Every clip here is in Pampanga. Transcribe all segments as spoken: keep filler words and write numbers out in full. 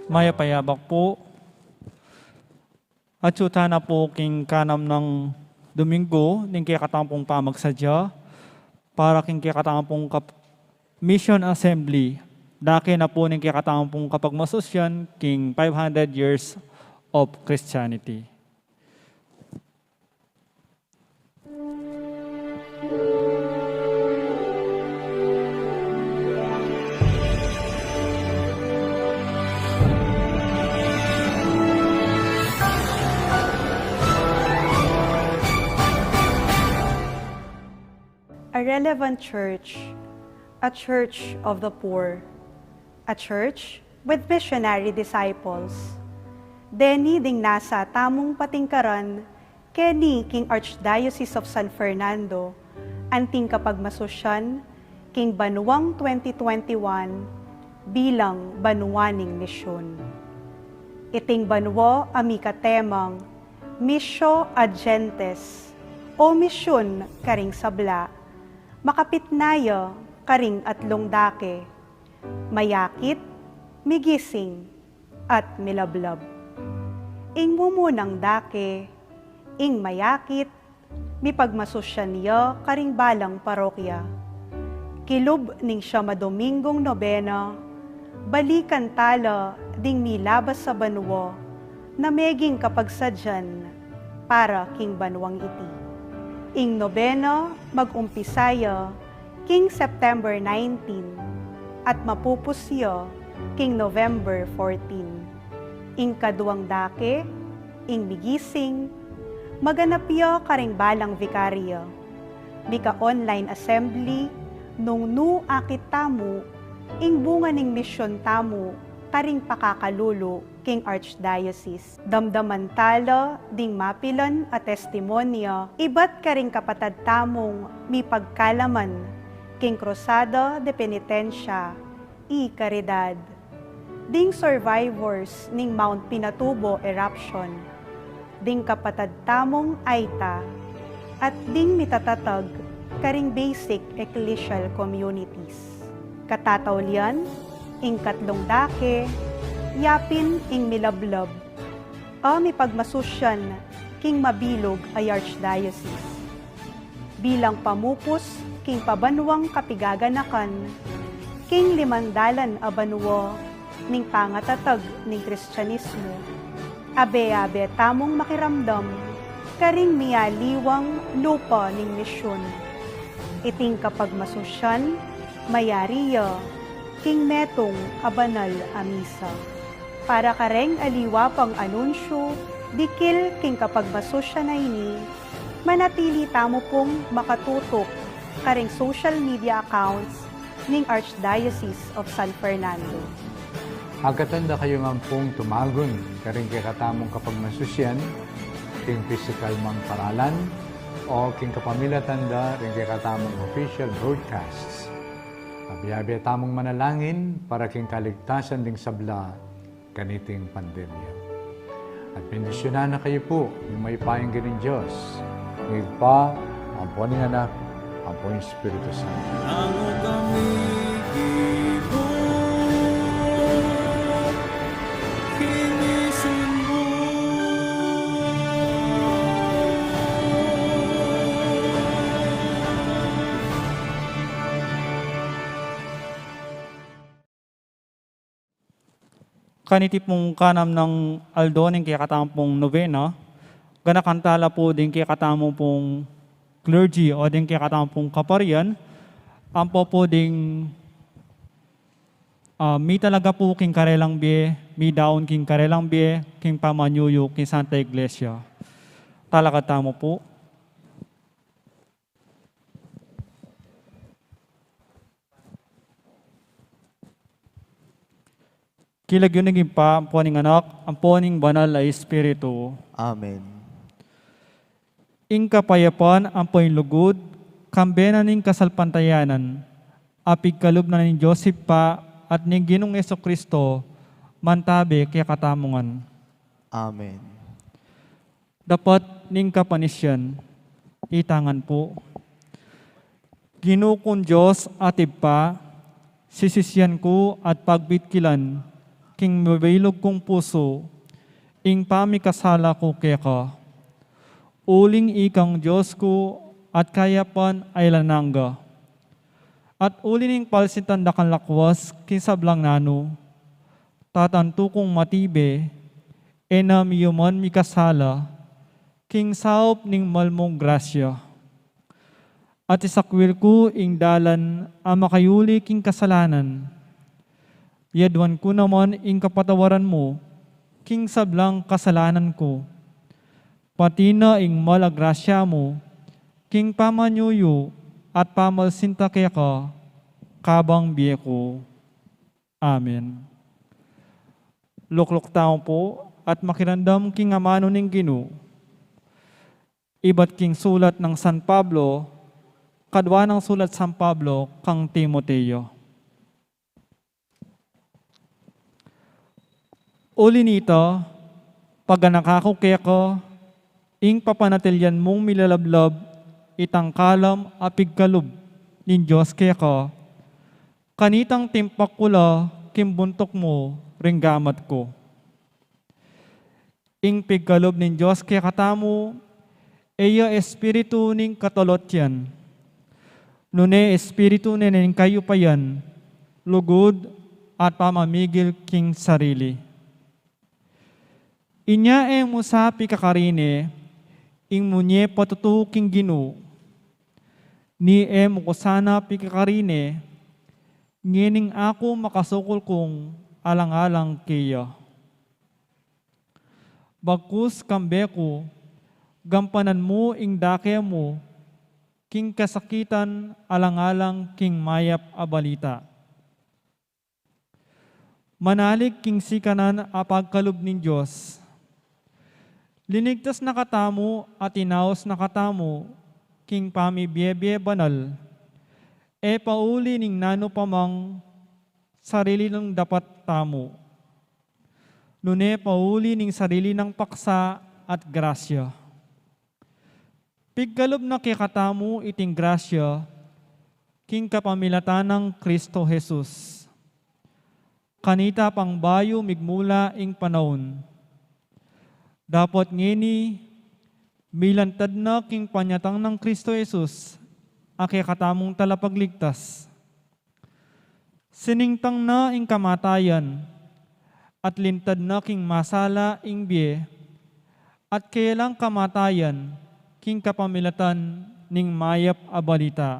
Mayap a abak pu. Atyu tana pu king kanam nang Domingo ning kekatamung pamagsadya para king kekatamung kap-, Mission Assembly. Dake na pu ning kekatamung kapagmasusyan king five hundred years of Christianity. A relevant church, a church of the poor, a church with missionary disciples. Deni ding nasa tamung patingkaran keni king Archdiocese of San Fernando, anting kapagmasusyan king banuang twenty twenty-one bilang banua ning misyun. Iting banua a mika temang Missio ad Gentes, o misyun karing sabla, makapit na ya karing atlung dake, mayakit, migising, at milablab. Ing mumunang dake, ing mayakit, mipagmasusyan ya karing balang parokya. Kilub ning siyam a Domingong nobena, balikan tala ding milabas a banua na meging kapagsadyan para king banuang iti. Ing nobena mag-umpisa ya king September nineteen at mapupus ya king November fourteen. Ing kaduang dake, ing migising, maganap ya karing balang vikarya. Mika-online assembly nung nu akit tamu ing bunga ning misyun tamu karing pakakalulu king Archdiocese. Damdaman tala ding mapilan a testimonya ibat karing kapatad tamung mipagkalaman king Cruzada de Penitencia y Caridad, ding survivors ning Mount Pinatubo eruption, ding kapatad tamung Aita, at ding mitatatag karing basic ecclesial communities. Katataulian, ing katlung dake, yapin ing milablab, a mipagmasusyan king mabilug a archdiocese. Bilang pamupus king pabanuang kapigaganakan king limang dalan a banua ning pangatatag ning Kristianismo, abe-abe tamung makiramdam karing mialiwang lupa ning misyun. Iting kapagmasusyan mayari ya king metung a banal a misa. Para kareng aliwa pang anunsyu dikil king kapagmasusyan a ini, manatili tamu pung makatutuk karing social media accounts ning Archdiocese of San Fernando. Agkatan da kayu ngan pung tumagun karing kekatamung kapagmasusyan king pisikal mang paralan o king kapamilatan da ring kekatamung official broadcasts. Abe-abe tamung manalangin para king kaligtasan ding sabla kaniting pandemya. At bendisyunan na kayu pu ning mayupayang Ginu ning Dios, ning Ibpa, ampo ning Anak, ampo ning Espiritu Santo. Nanu kami gibu kinisin mu. Kaniti pung kanam nang aldo ning kekatamung novena, ganakan tala pu ding kekatamung clergy o ding kekatamung kaparian, ampo pu ding, ah, mitalaga pu king karelang bie, midaun king karelang bie, king pamanyuyu king Santa Iglesia. Talakad tamu pu. King lagyu ning Ibpa, ampo ning Anak, ampo ning Banal a Espiritu. Amen. Ing kapayapan ampo ing lugud, kambe na ning kasalpantayanan, a pigkalub na ning Dios Ibpa at ning Ginung Jesucristo, mantabe kekatamu ngan. Amen. Dapat ning kapanisian, itangan pu. Ginu kung Dios at Ibpa, sisisian ku at pagbitkilan king mabilug kung pusu, ing pamikasala ku keka. Uling ikang Dios ku at kayapan a alang angga. At uli ning palsintan da kang lakwas king sablang nanu, tatantu kung matibe, e na miyuman mikasala, king saup ning malmung grasya. At isakwil ku ing dalan a makayuli king kasalanan. Yaduan ku naman ing kapatawaran mu, king sablang kasalanan ku. Pati na ing mal a grasya mu, king pamanyuyu at pamalsinta keka, kabang bie ku. Amen. Lukluk tamu pu at makiramdam king amanu ning Ginu. Ibat king sulat nang San Pablo, kadwa nang sulat San Pablo kang Timoteo. Uli nita, paganaka ku keka, ing papanatilian mung milalablab itang kalam a pigkalub ning Dios keka, kanitang timpak ku la king buntuk mu ring gamat ku. Ing pigkalub ning Dios kekatamu, e ya espiritu ning katalotian, nune espiritu ne ning kayupayan, lugud, at pamamigil king sarili. Inya e mu sa pikakarine, ing munye patutu king Ginu, ni e mu ku sana pikakarine, ngening aku makasukul kung alang-alang keya. Bagkus kambe ku, gampanan mu ing dake mu, king kasakitan alang-alang king mayap a balita. Manalig king sikanan a pagkalub ning Dios. Linigtas na katamu at inaus na katamu, king pamibie-bie banal, e pauli ning nanu pa mang sarili nang dapat tamu. Nune pauli ning sarili nang paksa at grasya. Pigkalub na kekatamu iting grasya, king kapamilatan nang Kristo Jesus. Kanita pang bayu migmula ing panaun. Dapot ngeni, milantad na king panyatang nang Kristo Jesus, a kekatamung talapagligtas. Siningtang na ing kamatayan, at lintad na king masala ing bie, at kaya lang kamatayan king kapamilatan ning mayap a balita.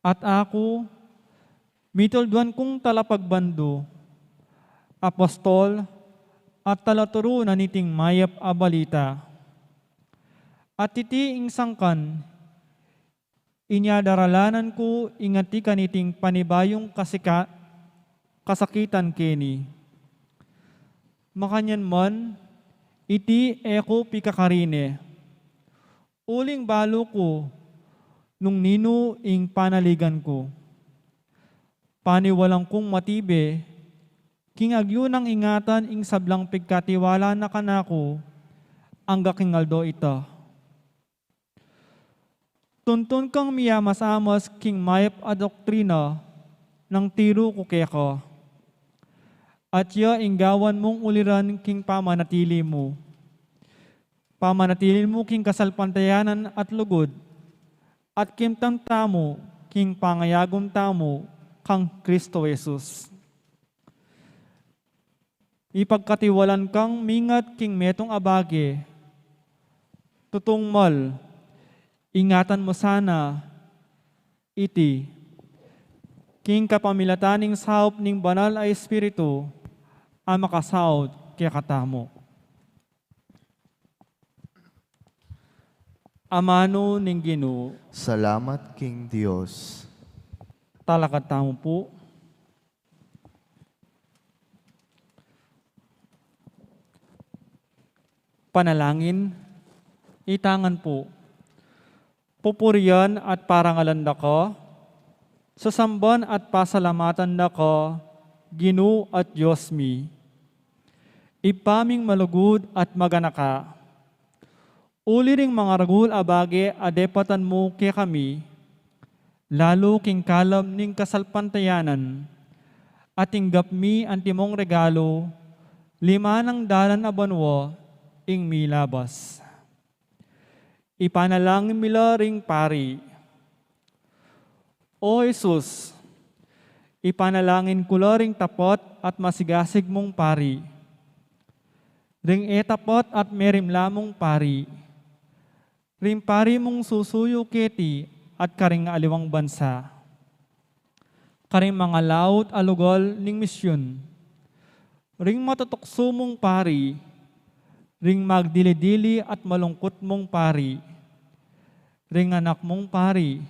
At aku, mitulduan kung talapagbandu, apostol, at talaturu na niting mayap a balita. At iti ing sangkan, inya daralanan ku ing atiu kaniting panibayung kasika-, kasakitan keni. Makanyan man, iti e ku pikakarine. Uling balu ku nung ninu ing panaligan ku. Paniwalan kung matibe, king agyu nang ingatan ing sablang pigkatiwala na kanaku, angga king aldo ita. Tuntun kang miyamas-amas king mayap a doktrina nang tiru ku keka. At ya ing gawan mung uliran king pamanatili mu. Pamanatili mu king kasalpantayanan at lugud, at kimtan tamu king pangayagum tamu kang Kristo Jesus. Ipagkatiwalan kang mingat king metung a bage, tutung mal, ingatan mu sana iti, king kapamilatan ning saup ning Banal a Espiritu, a makasaut kekatamu. Amanu ning Ginu. Salamat king Dios. Talakad tamu pu. Panalangin, itangan pu. Pupurian at parangalan da ka, sasamban at pasalamatan da ka, Ginu at Dios mi. Ibpa ming malugud at maganaka. Uli ring mangaragul a bage a depatan mu kekami, lalu king kalam ning kasalpantayanan, At tinggap mi antimong regalu, limanang dalan a banua ing milabas. Ipanalangin mi la ring pari. O Jesus, ipanalangin ku la ring tapat at masigasig mong pari, ring e tapat at merimla mong pari, ring pari mong susuyu keti at karing aliwang bansa, karing mangalaut a lugal ning misyun, ring matutuksu mong pari, ring magdili-dili at malungkut mong pari, ring anak mong pari,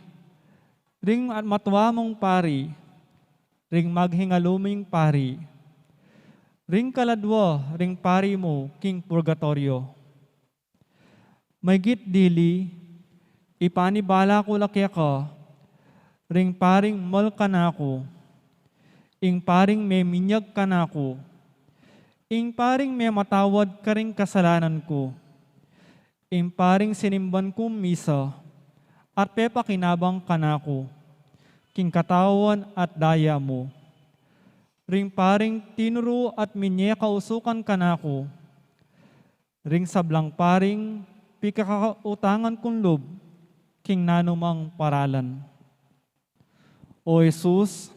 ring at matua mong pari, ring maghingaluming pari, ring kaladua ring pari mu king purgatoryo. Maygit dili, ipanibala ku la keka ring paring mal kanaku, ing paring meminyag kanaku, ing paring mematawad karing kasalanan ku, ing paring sinimban kung misa at pepakinabang kanaku king katawan at daya mu, ring paring tinuru at minye kausukan kanaku, ring sablang paring pikakautangan kung lub king nanumang paralan. O Jesus,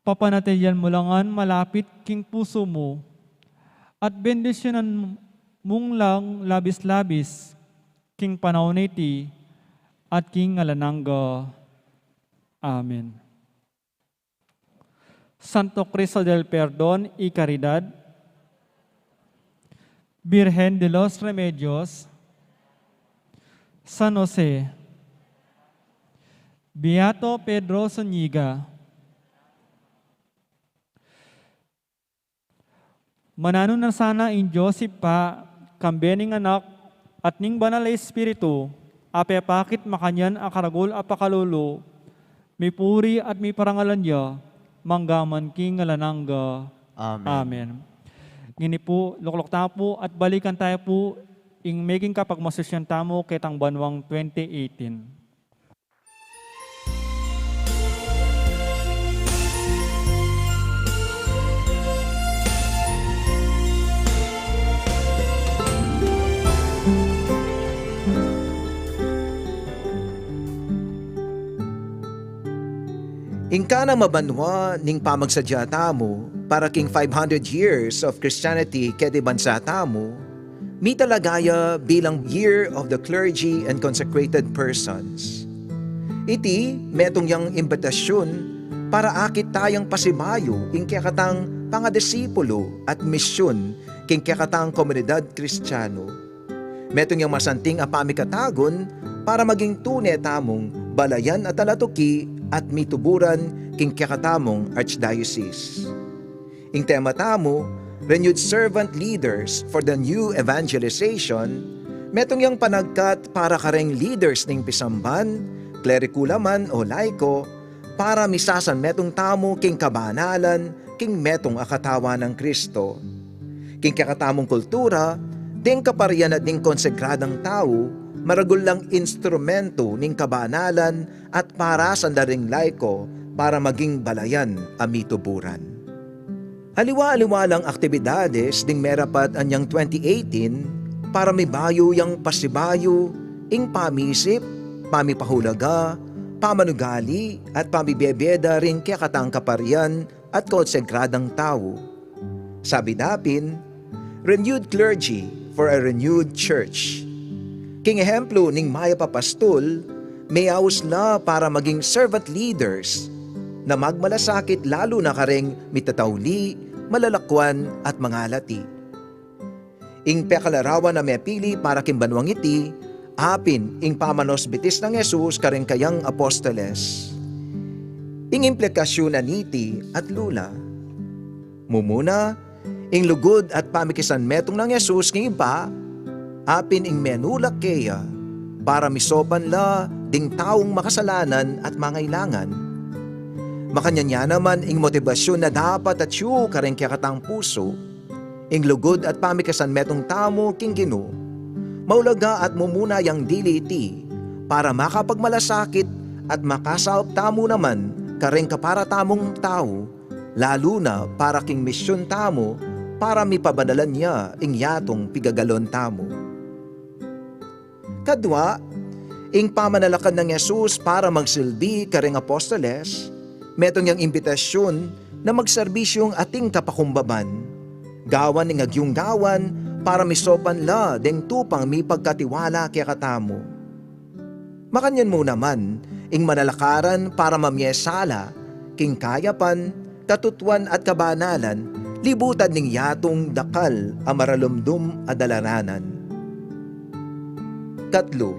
papanatilian mu la ngan malapit king pusu mu, at bendisyunan mung lang labis-labis king panaun a iti at king alang angga. Amen. Santo Cristo del Perdon y Caridad, Virgen de los Remedios, San Jose, Beato Pedro Zuniga, mananu na sana ing Dios Ibpa, kambe ning Anak, at ning Banal a Espiritu, a pepakit makanyan a karagul a pakalulu, mipuri at miparangalan ya, mangga man king alang angga. Amen. Amen. Ngeni pu, lukluk tamu pu at balikan tamu pu ing meging kapagmasusyan tamu ketang banuang twenty eighteen. Ing kanang mabanua ning pamagsadya tamu para king five hundred years of Christianity keti bansa tamu, mitalagaya bilang Year of the Clergy and Consecrated Persons. Iti, metung yang imbitasyun para akit tayang pasibayu ing kekatang pangadisipulu at misyun king kekatang komunidad Kristiyanu. Metung yang masanting a pamikatagun para maging tune tamung balayan a talatuki at mituburan king kekatamung archdiocese. Ing tema tamu, Renewed Servant Leaders for the New Evangelization, metung yang panagkat para kareng leaders ning pisamban, klerikul a man o laiko, para misasanmetung tamu king kabanalan, king metung a katawan nang Kristo. King kekatamung kultura, deng kaparian at ding konsagradang tau, maragul lang instrumentu ning kabanalan at parasan da ring laiko para maging balayan a mituburan. Aliwa-aliwa lang aktibidades ding merapat anyang twenty eighteen para mibayu yang pasibayu ing pamisip, pamipahulaga, pamanugali, at pamibebie da ring kekatang kaparian at konsagradang tau. Sabi da pin, Renewed Clergy for a Renewed Church. King ehemplu ning mayap a pastul, meyaus la para maging servant leaders na magmalasakit lalu na kareng mitatauli, malalakwan, at mangalati. Ing pekalarawan a mepili para king banuang iti, apin ing pamanosbitis nang Jesus kareng kayang apostoles. Ing implikasyun na niti at lula. Mumuna, ing lugud at pamikisanmetung nang Jesus king Ibpa, apin ing menulak keya, para misopan la ding taung makasalanan at mangailangan. Makanyan ya naman ing motibasyun na dapat atyu kareng kekatang pusu, ing lugud at pamikisanmetung tamu king Ginu. Maulaga at mumuna yang dili iti, para makapagmalasakit at makasaup tamu naman kareng kapara tamung tau, lalu na para king misyun tamu, para mipabanalan ya ing yatung pigagalon tamu. Kadwa, ing pamanalakad nang Jesus para magsilbi kareng apostoles, metung yang imbitasyun na magserbisyung ating kapakumbaban, gawan ning agyung gawan para misopan la deng tupang mipagkatiwala kekatamu. Makanyan mu naman ing manalakaran para mamie sala king kayapan, katutuan at kabanalan, libutan ning yatung dakal a maralumdum a dalaranan. Katlu,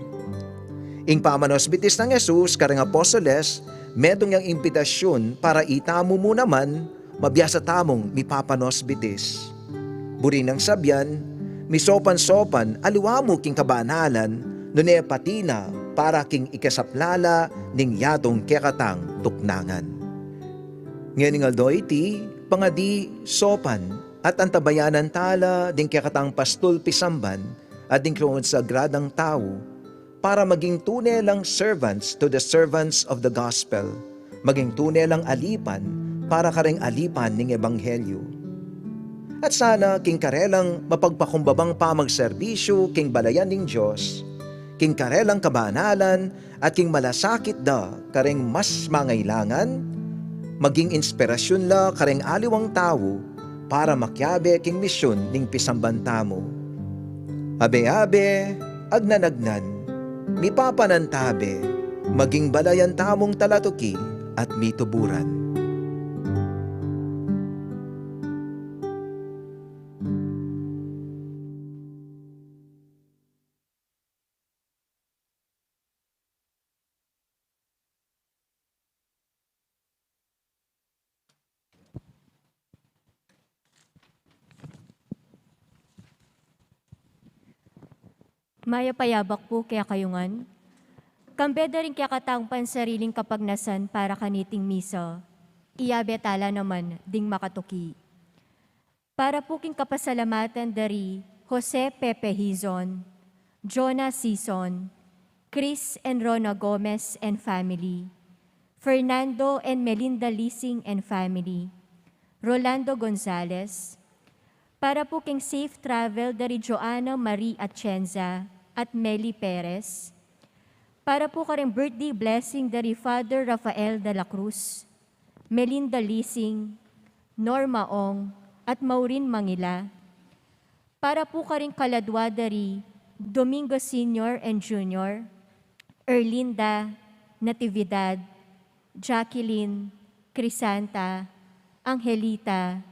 ing pamanosbitis nang Jesus kareng apostoles, metung yang imbitasyun para itamu mu naman, mabiasa tamung mipapanosbitis. Buri nang sabian, misopan-sopan aliwa mu king kabanalan, nune pati na para king ikasaplala ning yatung kekatang tuknangan. Ngening aldo iti, pangadi, sopan, at antabayanan tala ding kekatang pastul pisamban at ding kongregashun sagradang tau, para maging tune lang servants to the servants of the gospel, maging tune lang alipan para kareng alipan ning ebanghelyo. At sana king karelang mapagpakumbabang pamagserbisyu king balayan ning Dios, king karelang kabanalan at king malasakit da kareng mas mangailangan, maging inspirasyun la kareng aliwang tau para makiabe king misyun ning pisamban tamu. Abe-abe, agnan-agnan, mipapanantabe, maging balayan tamung talatuki at mituburan. Mayap a yabak pu kekayu ngan. Kambe da ring kekatang pansariling kapagnasan para kaniting misa, iyabe tala naman ding makatuki. Para pu king kapasalamatan da ri Jose Pepe Hizon, Jonah Sison, Chris and Rona Gomez and family, Fernando and Melinda Lising and family, Rolando Gonzalez, para pu king safe travel da ri Joanna Marie Atienza at Meli Perez, para pu kareng birthday blessing da ri Father Rafael de la Cruz, Melinda Lising, Norma Ong, at Maureen Mangila, para pu karing kaladwa da ri Domingo Senior and Junior, Erlinda, Natividad, Jacqueline, Crisanta, Angelita,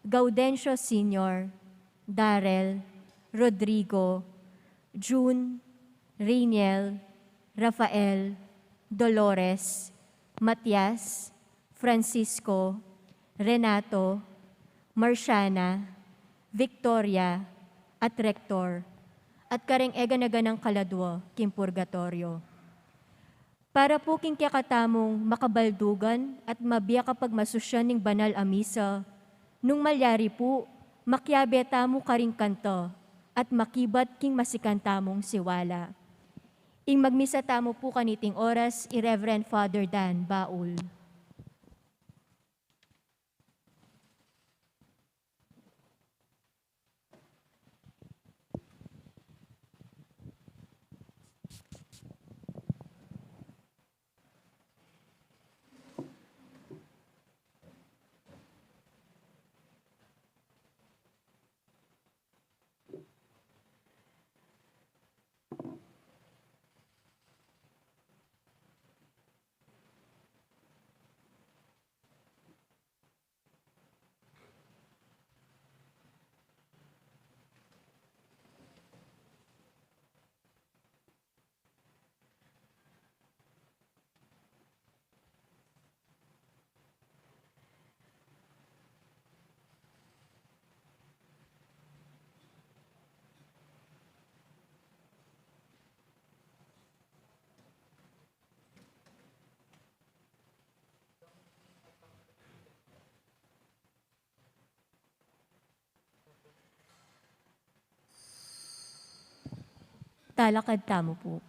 Gaudencio Senior, Darrell, Rodrigo, June, Rainiel, Rafael, Dolores, Matias, Francisco, Renato, Marciana, Victoria, at Rector, at kareng eganaganang kaladwa king purgatoryo. Para pu king kekatamung makabaldugan at mabie kapagmasusyan ning banal a misa, nung malyari pu, makiabe tamu karing kanta at makibat king masikan tamung siwala. Ing magmisa tamu pu kaniting oras i Reverend Father Dan Baul. Talakad tamu pu.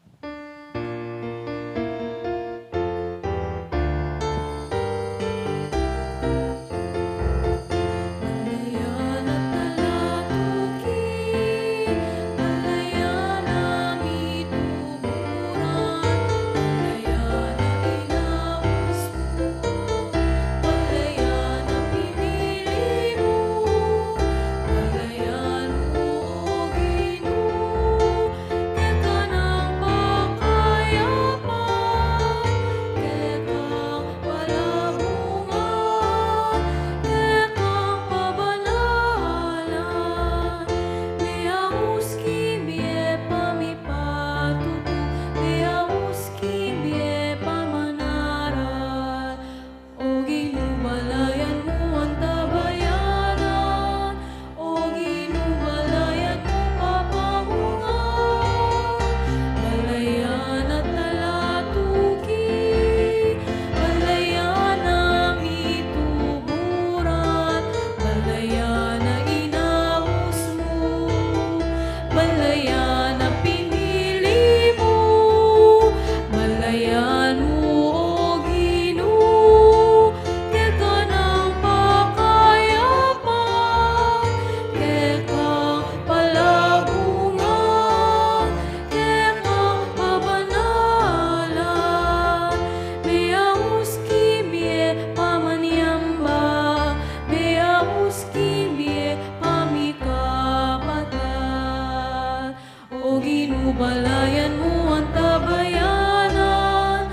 Balayan mu antabayanan,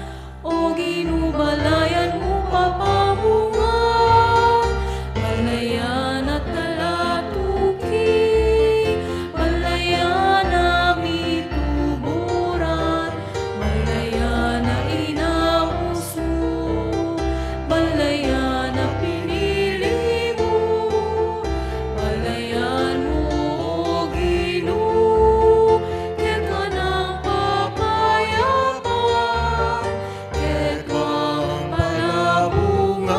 O Ginu, balayan mu papamungan, balayan a talatuki, balayan a mituburan, balayan a inaus mu, balayan a pinili mu, balayan mu, O Ginu, keka nang pakayapan, keka palabungan,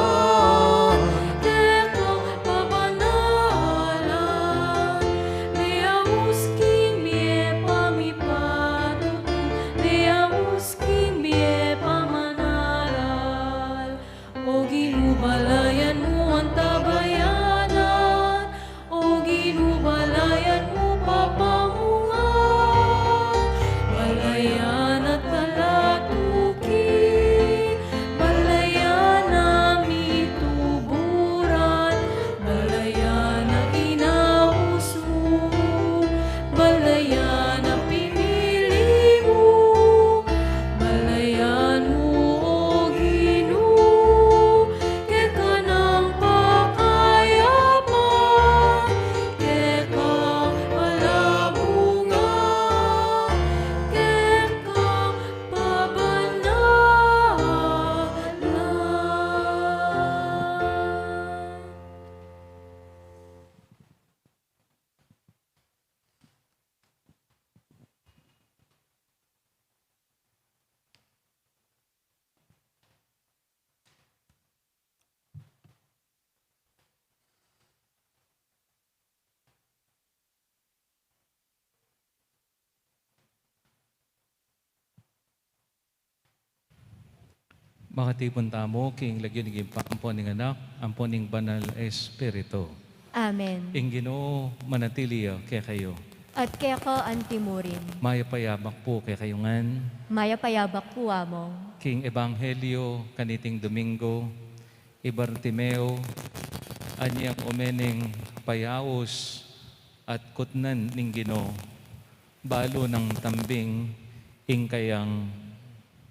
keka pabanalan, meaus king mie pamipatutu, meaus king mie pamanaral. O Ginu, balayan mu antabayanan, O Ginu, balayan mu papamungan, balayan a talatuki, balayan a mituburan, balayan a inaus mu, balayan a pinili mu, balayan mu, O Ginu, keka nang pakayapan, keka palabungan, keka pabanalan. Makatipun tamu king lagyu ning Ibpa, ampo ning Anak, ampo ning Banal Espiritu. Amen. Ing Ginu manatili ya kekayu. At keka antimurin. Mayap a yabak pu kekayu ngan. Mayap a yabak pu, Among. King Ebanghelyo kaniting Domingo, i Bartimeo, anyang ume ning payaus at kutnan ning Ginu, balu nang tambing ing kayang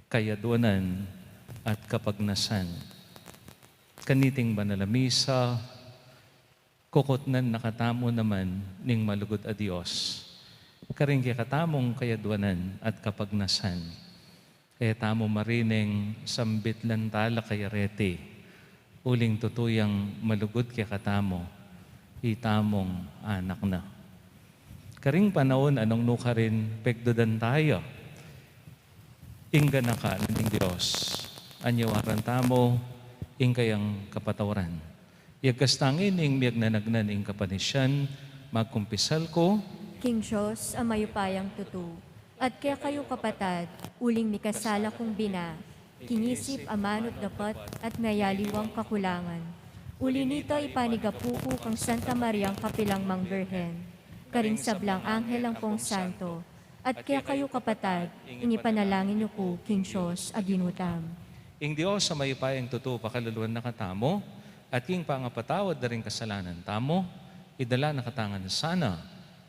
kayaduanan at kapagnasan. Kaniting banal a misa, kukutnan na katamu naman ning malugud a Dios karing kekatamung kayaduanan at kapagnasan. E tamu marineng sambit lang tala kaya reti, uling tutu yang malugud kekatamu, itamung anak na. Karing panaun a nung nukarin pegdudan taya ing ganaka na ning Dios, anyawaran tamu ing kayang kapatawaran. Iyagkas tang ining miyagnanagnan ing kapanisian, magkumpisal ku king Dios a mayupayang tutu, at kekayu kapatad, uling mikasala kung bina, king isip, amanut dapat, at mayaliwang kakulangan. Uli nita, ipanigapu ku kang Santa Mariang kapilang mang Birhen, karing sablang anghel ampong santo, at kekayu kapatad, ing ipanalangin yu ku king Dios a Ginu tamu. Ing Dios a mayupayang tutu pakaluluan na katamu, at king pangapatawad da ring kasalanan tamu, idala na katamu ngan sana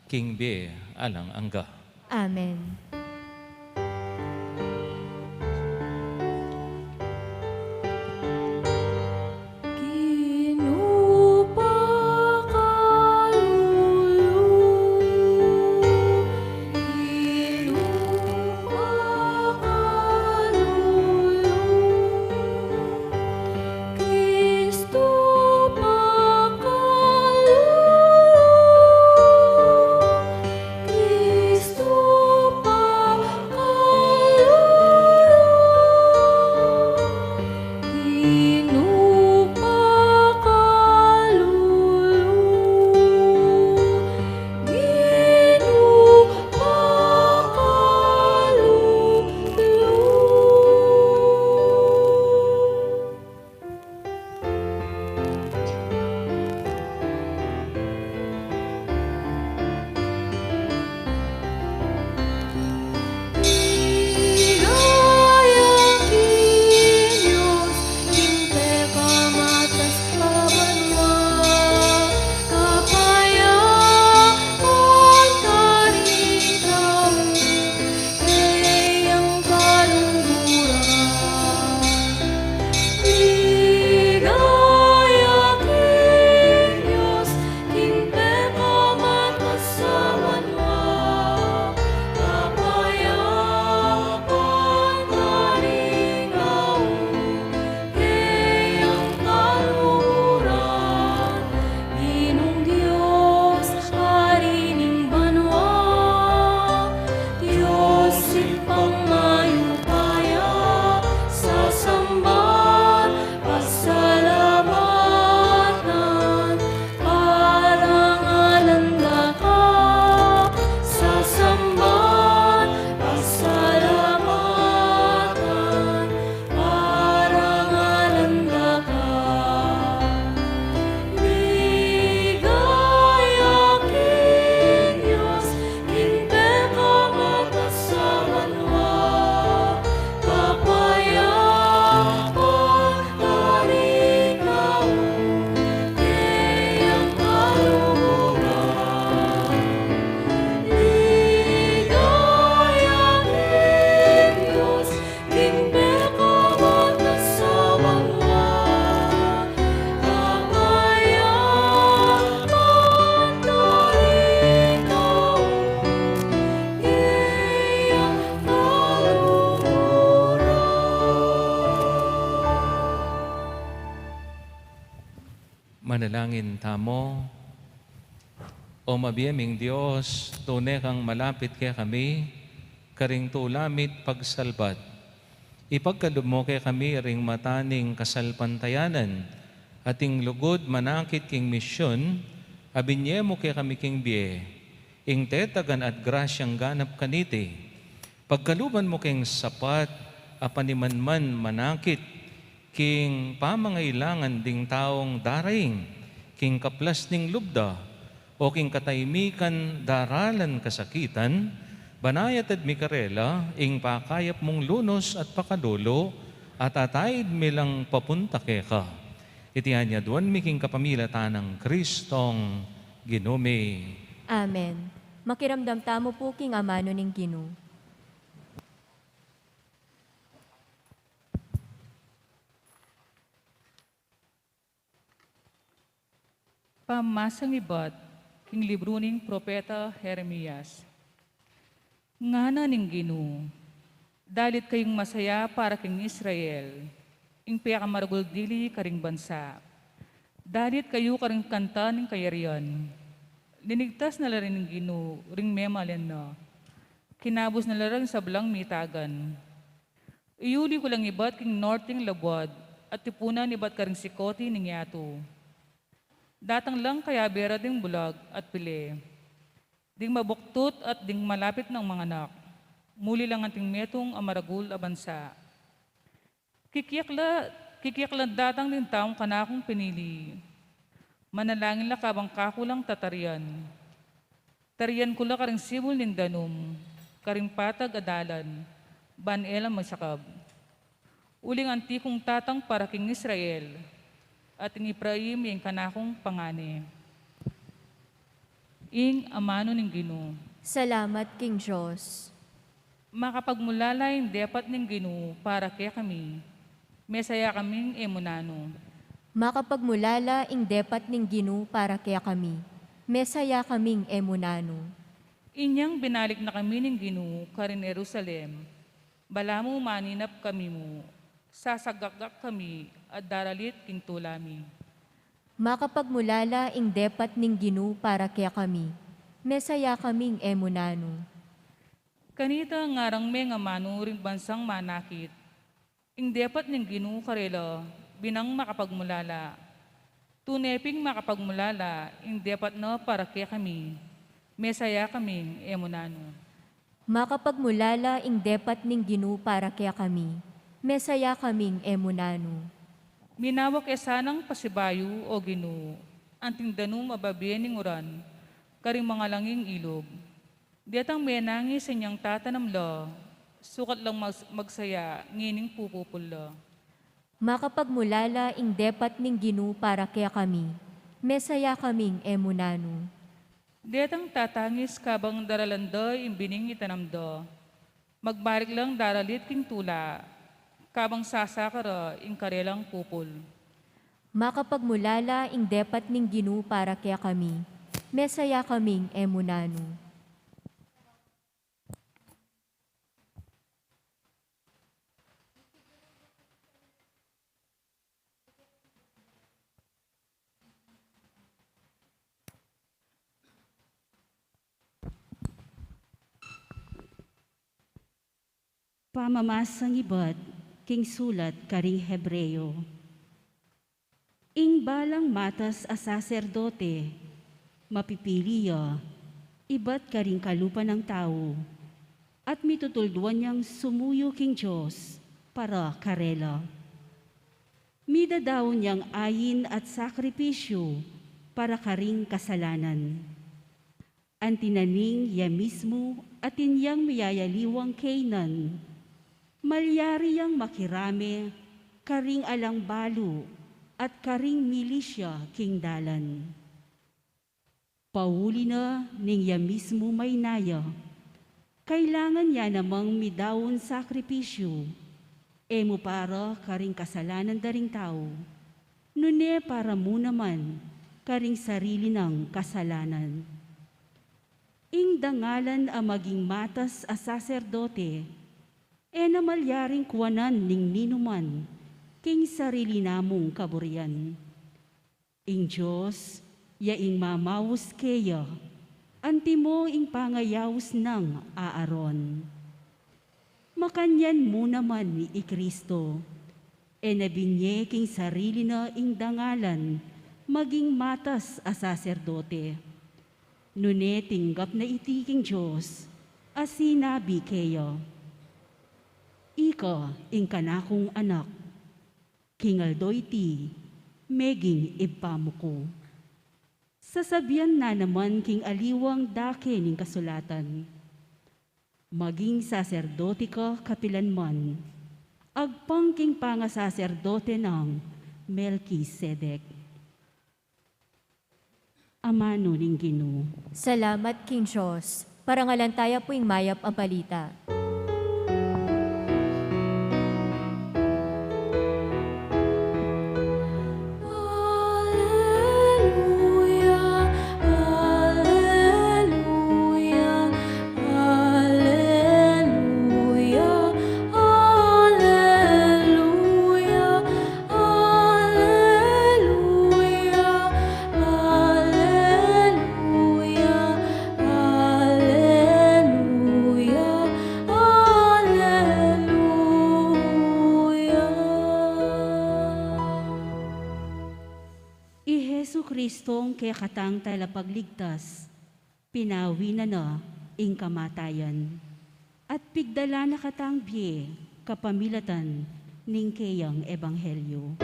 king bie alang angga. Amen. Dalangin tamu. O mabie ming Dios, tune kang malapit kekami, karing tula mi't pagsalbat. Ipagkalub mu kekami ring mata ning kasalpantayanan, at ing lugud manakit king misyun, a binie mu kekami king bie, ing tetagan at grasyang ganap kaniti. Pagkaluban mu keng sapat a panimanman manakit king pamangailangan ding taung daraing king kaplas ning lub da, o king kataimikan daralan kasakitan, banayad mi karela ing pakayap mung lunus at pakalulu, at ataid mi lang papunta keka. Iti anyaduan mi king kapamilatan nang Kristong Ginu mi. Amen. Makiramdam tamu pu king amanu ning Ginu. Pamamasang ibat king libru ning Propeta Jeremias. Ngana ning Ginu, dalit kayung masaya para king Israel, ing pekamaragul dili karing bansa. Dalit kayu karing kanta ning kayarian. Linigtas na la rin ning Ginu ring memalen na. Kinabus na la ring sablang mitagan. Iyuli ku lang ibat king norting labuad, at tipunan ibat karing sikoti ning yatu. Datang lang kaya bera ding bulag at pile, ding mabuktut at ding malapit nang manganak. Muli lang anting metung a maragul a bansa. Kikiak la, kikiak la datang ding taung kanakung pinili. Manalangin la kabang kaku lang tatarian. Tarian ku la karing sibul ning danum, karing patag a dalan, ban e la masakab. Uling anti kung tatang para king Israel, at ing Efraim ing kanakung pangane. Ing amanu ning Ginu. Salamat king Dios. Makapagmulala ing depat ning Ginu para kekami, mesaya kaming e mu nanu. Makapagmulala ing depat ning Ginu para kekami, mesaya kaming e mu nanu. Inyang binalik na kami ning Ginu karin Jerusalem, balamu maninap kami mu, sasagakgak kami at daralit king tula mi. Makapagmulala ing depat ning Ginu para kekami, mesaya kaming e mu nanu. Kanita ngarang mengamanu ring bansang manakit. Ing depat ning Ginu karela, binang makapagmulala. Tune ping makapagmulala ing depat na para kekami, mesaya kaming e mu nanu. Makapagmulala ing depat ning Ginu para kekami, mesaya kaming e mu nanu. Minawak e sanang pasibayu, o Ginu, anting danum a babie ning uran, karing mangalanging ilug. Detang menangis inyang tatanam la, sukat lang mag-, magsaya ngening pupupul la. Makapagmulala ing depat ning Ginu para kekami, mesaya kaming e mu nanu. Detang tatangis kabang daralan da ing bining itanam da, magbalik lang daralit king tula, kabang sasaka ra ing karelang pupul. Makapagmulala ing depat ning Ginu para kekami, mesaya kaming e mu nanu. Pamamasang ibat king sulat karing Hebreo. Ing balang matas a saserdote, mapipili ya ibat karing kalupa nang tau, at mitutulduan yang sumuyu king Dios para karela. Midadaun yang ain at sakripisyu para karing kasalanan. Anti na ning ya mismu atin yang miyayaliwang kaynan, malyari yang makirame karing alang balu at karing milisya king dalan. Pauli na ning ya mismu maynaya, kailangan ya namang midaun sakripisyu, e mu para karing kasalanan da ring tau, nune para mu naman karing sarili nang kasalanan. Ing dangalan a maging matas a saserdote, e na malyaring kuanan ning ninuman king sarili namung kaburian. Ing Dios, ya ing mamaus keya, antimo ing pangayaus nang Aaron. Makanyan mu naman i Cristo, e na binye king sarili na ing dangalan maging matas a saserdote. Nune tinggap na iti king Dios, a sinabi keya, "Ika ing kanakung Anak, king aldo iti meging Ibpa mu ku." Sasabian na naman king aliwang dake ning kasulatan, "Maging saserdote ka kapilan man, agpang king pangasaserdote nang Melkisedek." Amanu ning Ginu. Salamat king Dios. Parangalan taya pu ing mayap a balita. Aleluya, aleluya, aleluya, aleluya, aleluya, aleluya, aleluya, aleluya. I Jesucristong kekatang Talapagligtas, pinawi na na ing kamatayan, at pigdala na katang bie kapamilatan ning keyang ebanghelyo.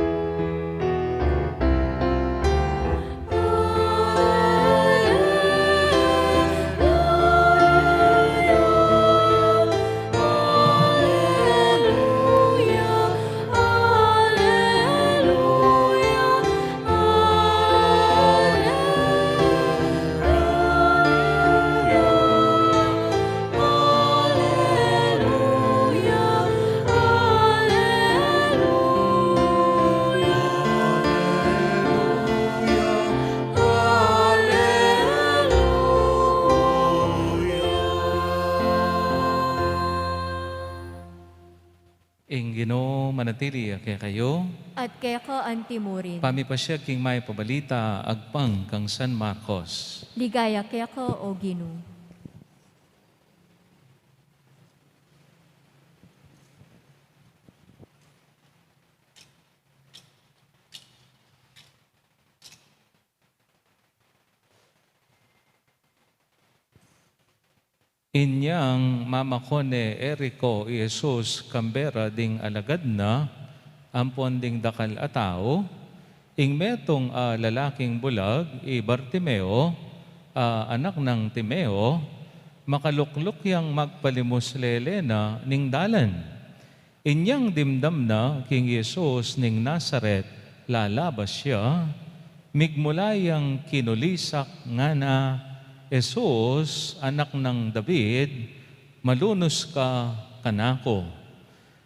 Ing Ginu manatili ya kekayu. At keka antimurin. Pamipasiag king mayap a balita agpang kang San Marcos. Ligaya keka, O Ginu. Inyang mamakone Jerico i Jesus kambera ding alagad na ampon ding dakal a tau, ing metung a lalaking bulag, i Bartimeo, a anak nang Timeo, makalukluk yang magpalimus lele na ning dalan. Inyang dimdam na king Jesus ning Nazaret, lalabas ya, migmula yang kinulisak, ngana, "Jesus, anak nang David, malunus ka kanaku."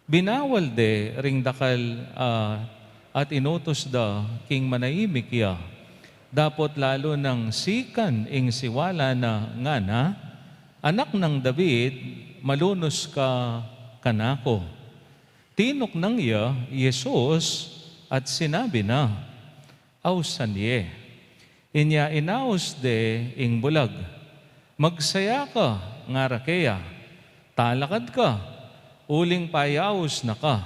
Binawal de ring dakal, ah, at inutus da king manaimik ya, dapot lalu nang sikan ing siwala na, ngana, "Anak nang David, malunus ka kanaku." Tinuknang ya i Jesus at sinabi na, "Ausan ye." Inya inaus de ing bulag. "Magsaya ka," ngara keya, "talakad ka, uling payaus na ka."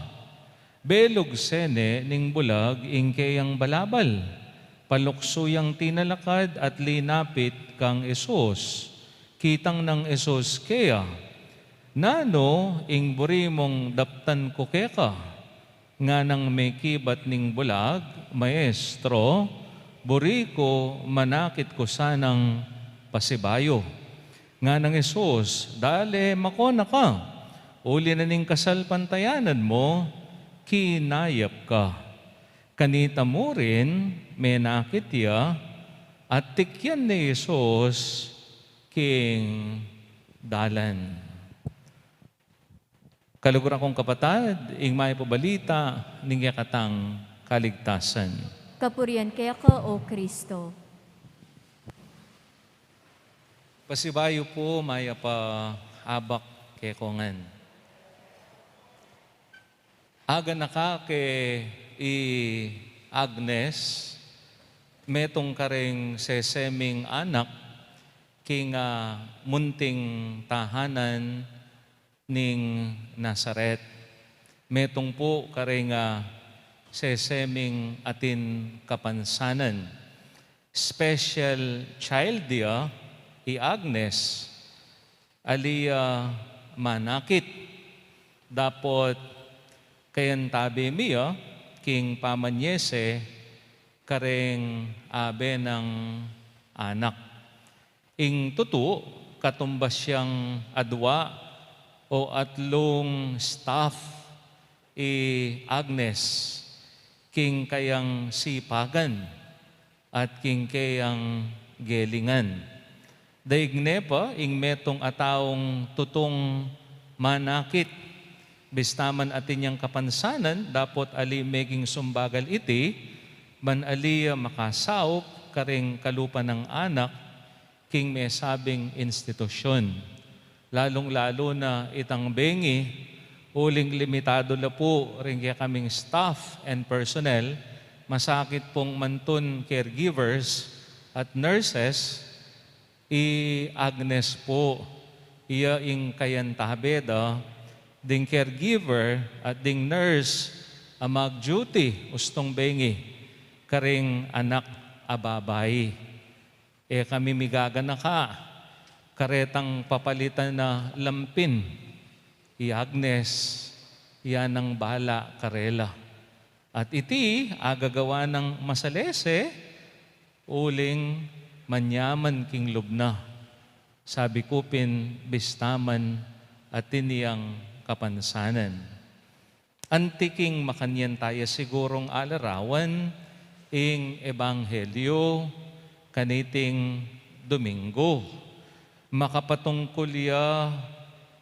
Belug sene ning bulag ing keyang balabal. Paluksu yang tinalakad at linapit kang Jesus. Kitang nang Jesus keya, "Nanu ing buri mung daptan ku keka?" Nganang mekibat ning bulag, "Maestro, buri ku manakit ku sanang pasibayu." Nganang Jesus, "Dale, makona ka, uli na ning kasalpantayanan mu, kinayap ka." Kanita murin menakit ya, at tikyan ne i Jesus king dalan. Kaluguran kung kapatad, ing mayap a balita ning kekatang kaligtasan. Kapurian keka, O Kristo. Pasibayu pu, mayap a abak kekongan. Aganaka ke i Agnes, Metung karing seseming anak king, ah, munting tahanan ning Nazaret. Metung pu karing, ah, seseming atin kapansanan. Special child ya i Agnes, ali ya manakit, dapot kayantabe mi ya king pamanyese karing abe nang anak. Ing tutu, katumbas yang adwa o atlung staff i Agnes king kayang sipagan at king keyang gelingan. Daig ne pa ing metung a taung tutung manakit, bista man atin yang kapansanan, dapot ali meging sumbagal iti, ban ali ya makasaup karing kalupa nang anak king mesabing institusyun. Lalung-lalu na itang bengi, uling limitadu la pu ring kekaming staff and personnel, masakit pung mantun caregivers at nurses, i Agnes pu, iya ing kayantabe da, ding caregiver at ding nurse a mag-duty ustung bengi karing anak a babai. E kami migaganaka karetang papalitan na lampin. I Agnes, iya nang bala karela. At iti, agagawa nang masalese, uling manyaman king lub na. Sabi ku pin, bista man atin yang kapansanan. Anti king makanyan taya sigurung alarawan ing ebanghelyo kaniting Domingo. Makapatungkul ya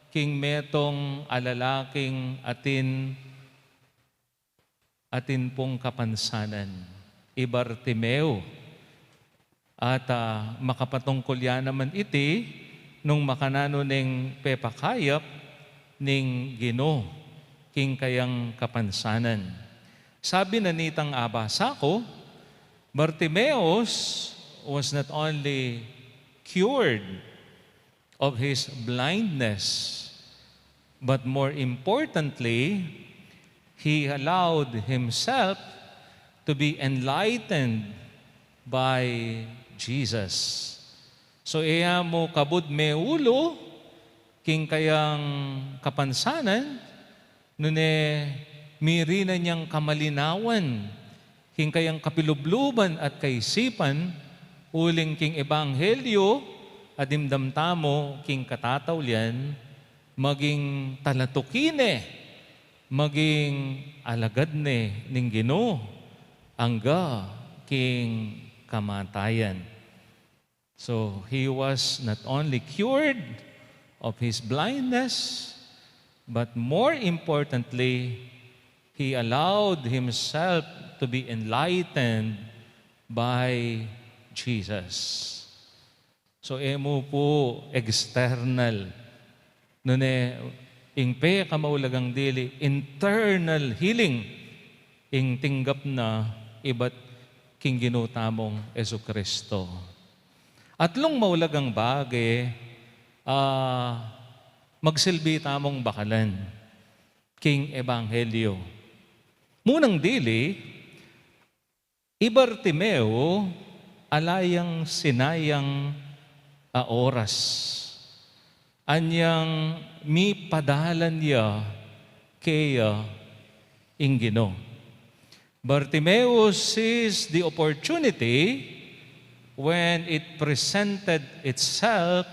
king metung a lalaking atin, atin pung kapansanan, i Bartimeo. At, ah, makapatungkul ya naman iti nung makananu neng pepakayap ning Ginu king kayang kapansanan. Sabi na nitang abasa ku, Bartimaeus was not only cured of his blindness, but more importantly, he allowed himself to be enlightened by Jesus. So, e ya mu kabud meulu king kayang kapansanan, nune mirinan yang kamalinawan king kayang kapilubluban at kaisipan, uling king ebanghelyo a dimdam tamu king katatawlian, maging talatuki ne, maging alagad ne ning Ginu, angga king kamatayan. So, he was not only cured of his blindness, but more importantly, he allowed himself to be enlightened by Jesus. So, e mu pu external, nune ing pekamaulagang dili, internal healing ing tinggap na ibat king Ginu tamung Jesucristo. Atlung maulagang bage, ah, magsilbi tamung bakalan king ebanghelyo. Munang dili, i Bartimeo, ala yang sinayang a oras. Anyang mipadalan ya keya ing Ginu. Bartimaeus seized the opportunity when it presented itself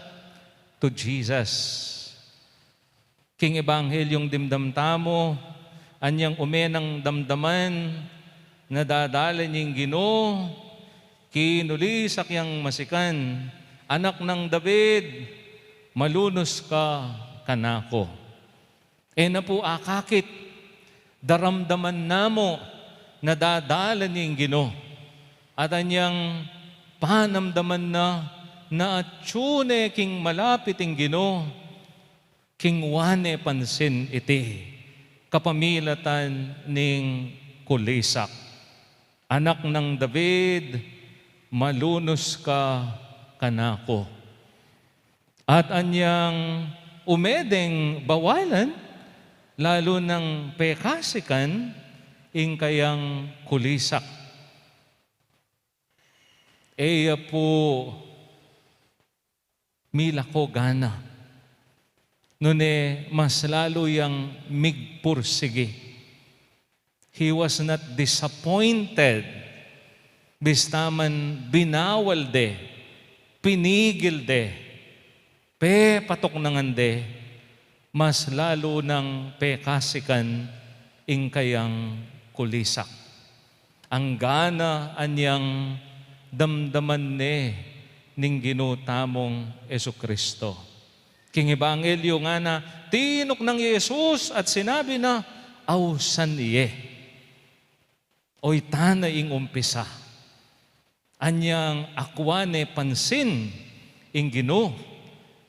to Jesus. King Ebanghelyung dimdam tamu, anyang ume nang damdaman na dadalan ing Ginu, kinulisak yang masikan, "Anak nang David, malunus ka kanaku." E na pu akakit, daramdaman na mu na dadalan ing Ginu. At anyang panamdaman na, na atyu ne king malapit ing Ginu, kingwa ne pansin iti kapamilatan ning kulisak. "Anak nang David, malunus ka kanaku. At anyang ume deng bawalan, lalu nang pekasikan ing kayang kulisak. E ya pu milako gana, nune mas lalu yang migpursigi. He was not disappointed, bista man binawal de, pinigil de, pepatuknangan de, mas lalu nang pekasikan ing kayang kulisak. Anggana anyang damdaman ne ning Ginu tamung Jesucristo. King Ebanghelyo ngana, tinuknang Jesus at sinabi na, "Ausan ye." Oytan na ing umpisa. Anyang akua ne pansin ing Ginu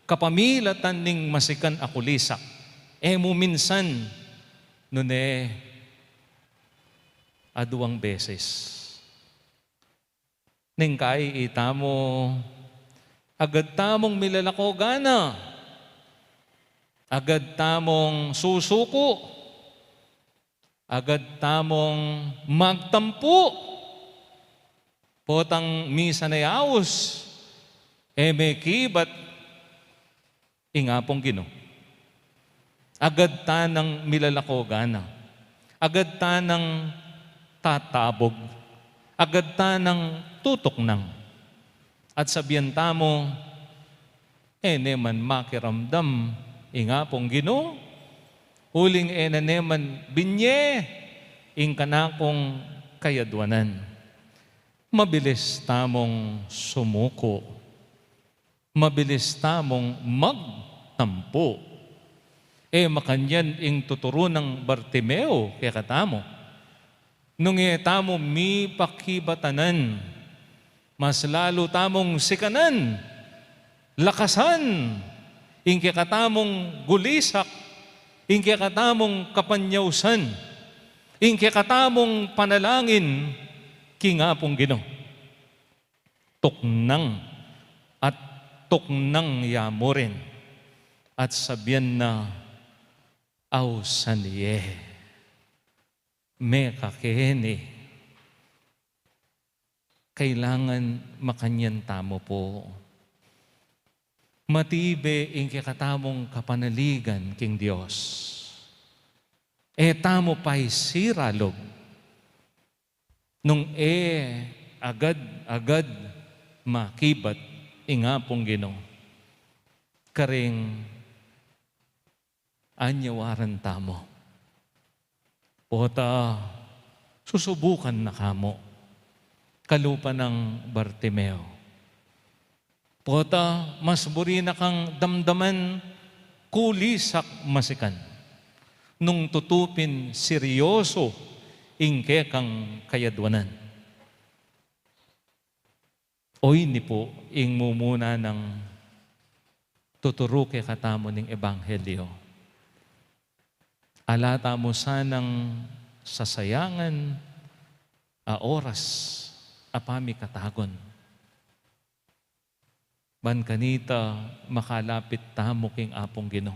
kapamilatan ning masikan a kulisak. E mu minsan, nune aduang beses. Neng kai itamu, agad tamung milalako gana, agad tamung susuku, agad tamung magtampu. Potang misan a yaus, e mekibat ing Apung Ginu. Agad tanang milalako gana, agad tanang tatabug, agad tanang tutuknang. At sabian tamu, e ne man makiramdam ing Apung Ginu, uling e na ne man binye ing kanakung kayadwanan. Mabilis tamung sumuku. Mabilis tamung magtampu. E makanyan ing tuturu nang Bartimeo kekatamu. Nung e tamu mipakibatanan, mas lalu tamung sikanan, lakasan, ing kekatamung gulisak, ing kekatamung kapanyausan, ing kekatamung panalangin king Apung Ginu. Tuknang at tuknang ya mu rin, at sabian na, "Ausan ye." Mekakeni. Kailangan makanyan tamu pu. Matibe ing kekatamung kapanaligan king Dios. E tamu paisiralub nung e agad-agad makibat ing Apung Ginu karing anyawaran tamu. Pota, susubukan na ka mu, kalupa nang Bartimeo. Pota, mas buri na kang damdaman kulisak masikan nung tutu pin seryoso ing kekang kayadwanan. Oyni pu ing mumuna nang tuturu kekatamu ning ebanghelyo. Ala tamu sanang sasayangan a oras a pamikatagun, ban kanita makalapit tamu king Apung Ginu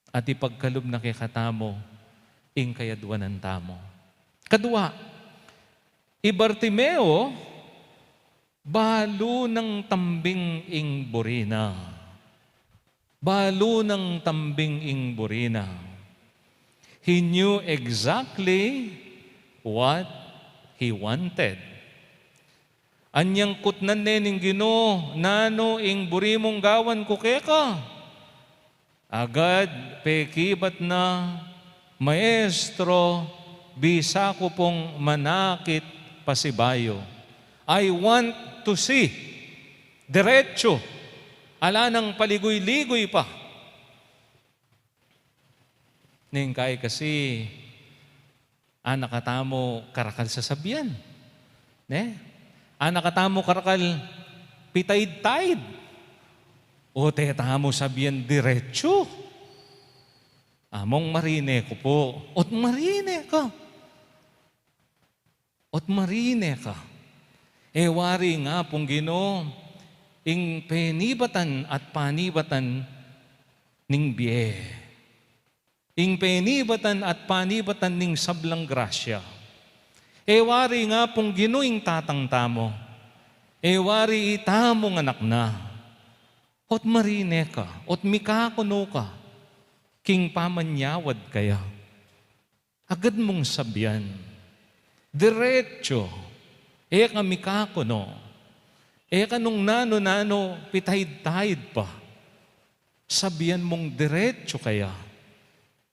at ipagkalub na kekatamu ing kayadwanan tamu. Kadua, i Bartimeo, balu nang tambing ing buri na. Balu nang tambing ing buri na. He knew exactly what he wanted. Anyang kutnan ne ning Ginu, "Nanu ing buri mung gawan ku keka?" Agad pekibat na, "Maestro, bisa ku pung manakit pasibayu. I want to see." Diretsu. Ala nang paliguy-liguy pa. Neng kai kasi, anak katamu karakal sasabian. Ne? Anak katamu karakal pitaid-taid. O te tamu sabian diretsu. Among marine ku pu. Ot marine ka. Ot marine ka. E wari ing Apung Ginu, ing penibatan at panibatan ning bie. Ing penibatan at panibatan ning sablang grasya. E wari ing Apung Ginu ing tatang tamu. E wari itamung anak na. Ot marine ka, ot mikakuno ka, king pamanyawad kaya. Agad mung sabian, diretso, e ka mikakuno, e ka nung nanu-nanu pitaid-taid pa. Sabian mung diretso kaya,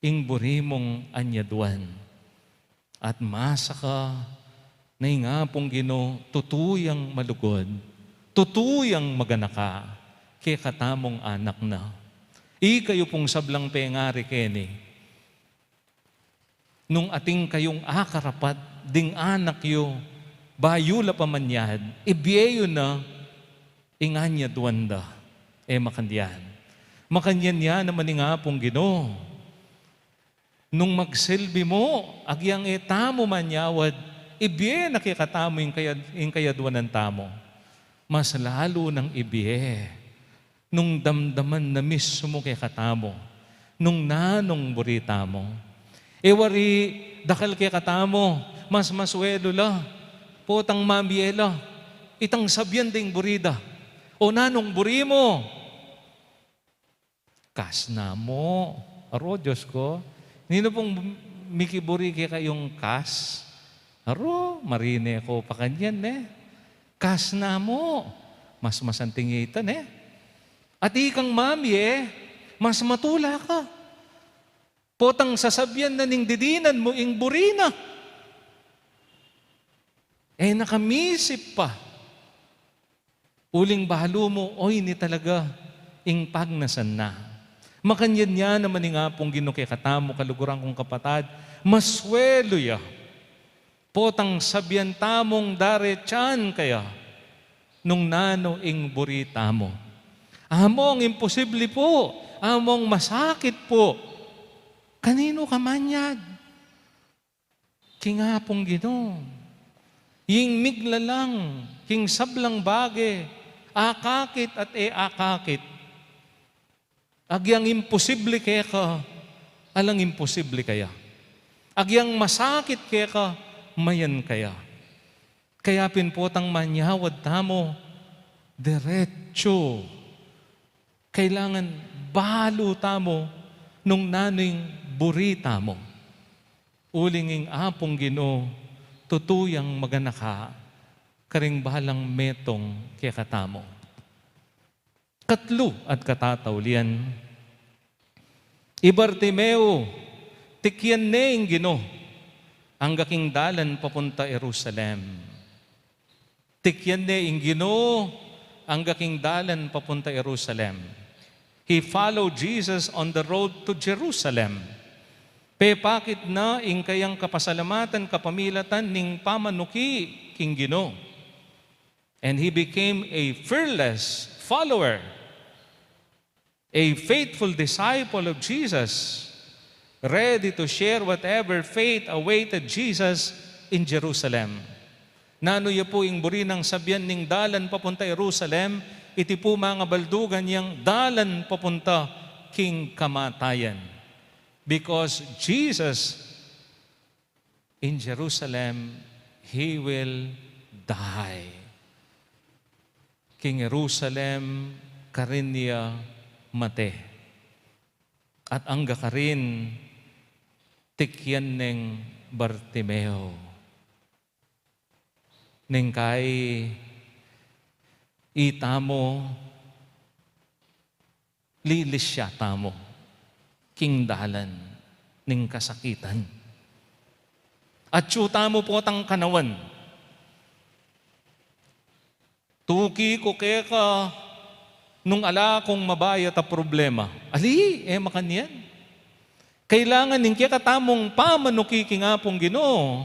ing buri mung anyaduan. At masaka na ing Apung Ginu, tutu yang malugud, tutu yang maganaka, kekatamung anak na. Ikayu pung sablang pengari keni, nung atin kayung akarapat ding anak yu, bayu la pa manyad, ibie yu na ing anyaduan da. E makanyan. Makanyan ya naman ing Apung Ginu. Nung magsilbi mu, agyang e tamu manyawad, ibie na kekatamu ing kayad-, ing kayaduanan tamu. Mas lalu nang ibie nung damdaman na mismu kekatamu nung nanung buri tamu. E wari dakal kekatamu, mas masuelu la potang mamie la itang sabian ding buri da. O nanung buri mu? Kas namu. Aru, Dios ku, ninu pung mikiburi kekayung kas? Aru, marine ku pa kanyan, ne? Kas namu. Mas masanting ya ita, ne? At ikang mamie, mas matula ka potang sasabian na ning didinan mu ing buri na. E na ka misip pa. Uling balu mu, oy, ini talaga ing pagnasan na. Makanyan ya naman ing Apung Ginu kekatamu, kaluguran kung kapatad, masuelu ya potang sabian tamung daretsan kaya nung nanu ing buri tamu. Among imposible pu, among masakit pu. Kaninu ka manyad? King Apung Ginu. Ing miglalang king sablang bage, akakit at e akakit. Agyang imposible keka, alang imposible kaya. Agyang masakit keka, mayan kaya. Kaya pin potang manyawad tamu, diretso. Kailangan balu tamu nung nanu ing buri tamu. Uling ing Apung Ginu, tutu yang maganaka karing balang metung kekatamu. Katlu at katataulian, i Bartimeo, tikyan ne ing Ginu angga king dalan papunta Jerusalem. Tikyan ne ing Ginu angga king dalan papunta Jerusalem. He followed Jesus on the road to Jerusalem. Pepakit na ing kayang kapasalamatan kapamilatan ning pamanuki king Ginu. And he became a fearless follower, a faithful disciple of Jesus, ready to share whatever fate awaited Jesus in Jerusalem. Nanu ya pu ing buri nang sabian ning dalan papunta Jerusalem? Iti pu, manga baldugan, yang dalan papunta king kamatayan. Because Jesus in Jerusalem, he will die. King Jerusalem karin ya mate. At angga karin tikyan neng Bartimeo. Neng kai itamu, lilisya tamu king dalan ning kasakitan. Atyu tamu potang kanawan. Tuki ku keka nung ala kung mabayat a problema. Ali, e makanyan. Kailangan ing kekatamung pamanuki king Apung Ginu,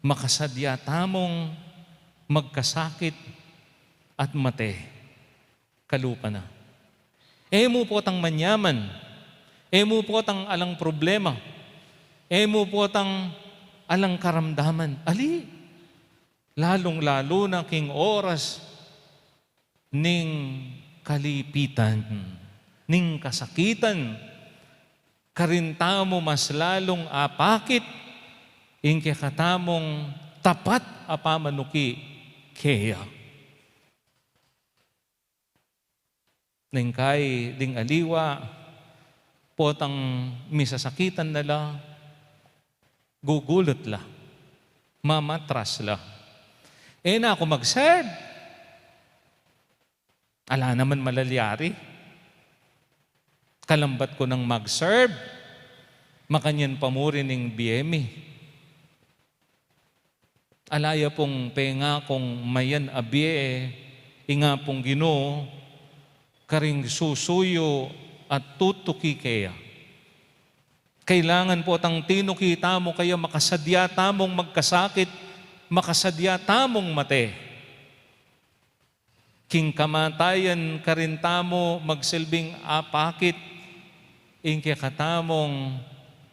makasadya tamung magkasakit at mate kalupa na. E mu potang manyaman, e mu potang alang problema, e mu potang alang karamdaman. Ali, lalung-lalu na king oras ning kalipitan, ning kasakitan, karin tamu mas lalung apakit ing kekatamung tapat a pamanuki keya. Neng kai ding aliwa, potang misasakitan na la, gugulut la, mamatras la. E na ku mag-serve. Ala naman malalyari. Kalambat ku nang mag-serve, makanyan pa mu rin ing bie mi. Ala ya pung pengakung mayan a bie, ing Apung Ginu, karing susuyu at tutuki keya. Kailangan potang tinuki tamu kaya makasadya tamung magkasakit, makasadya tamung mate. King kamatayan karin tamu magsilbing apakit ing kekatamung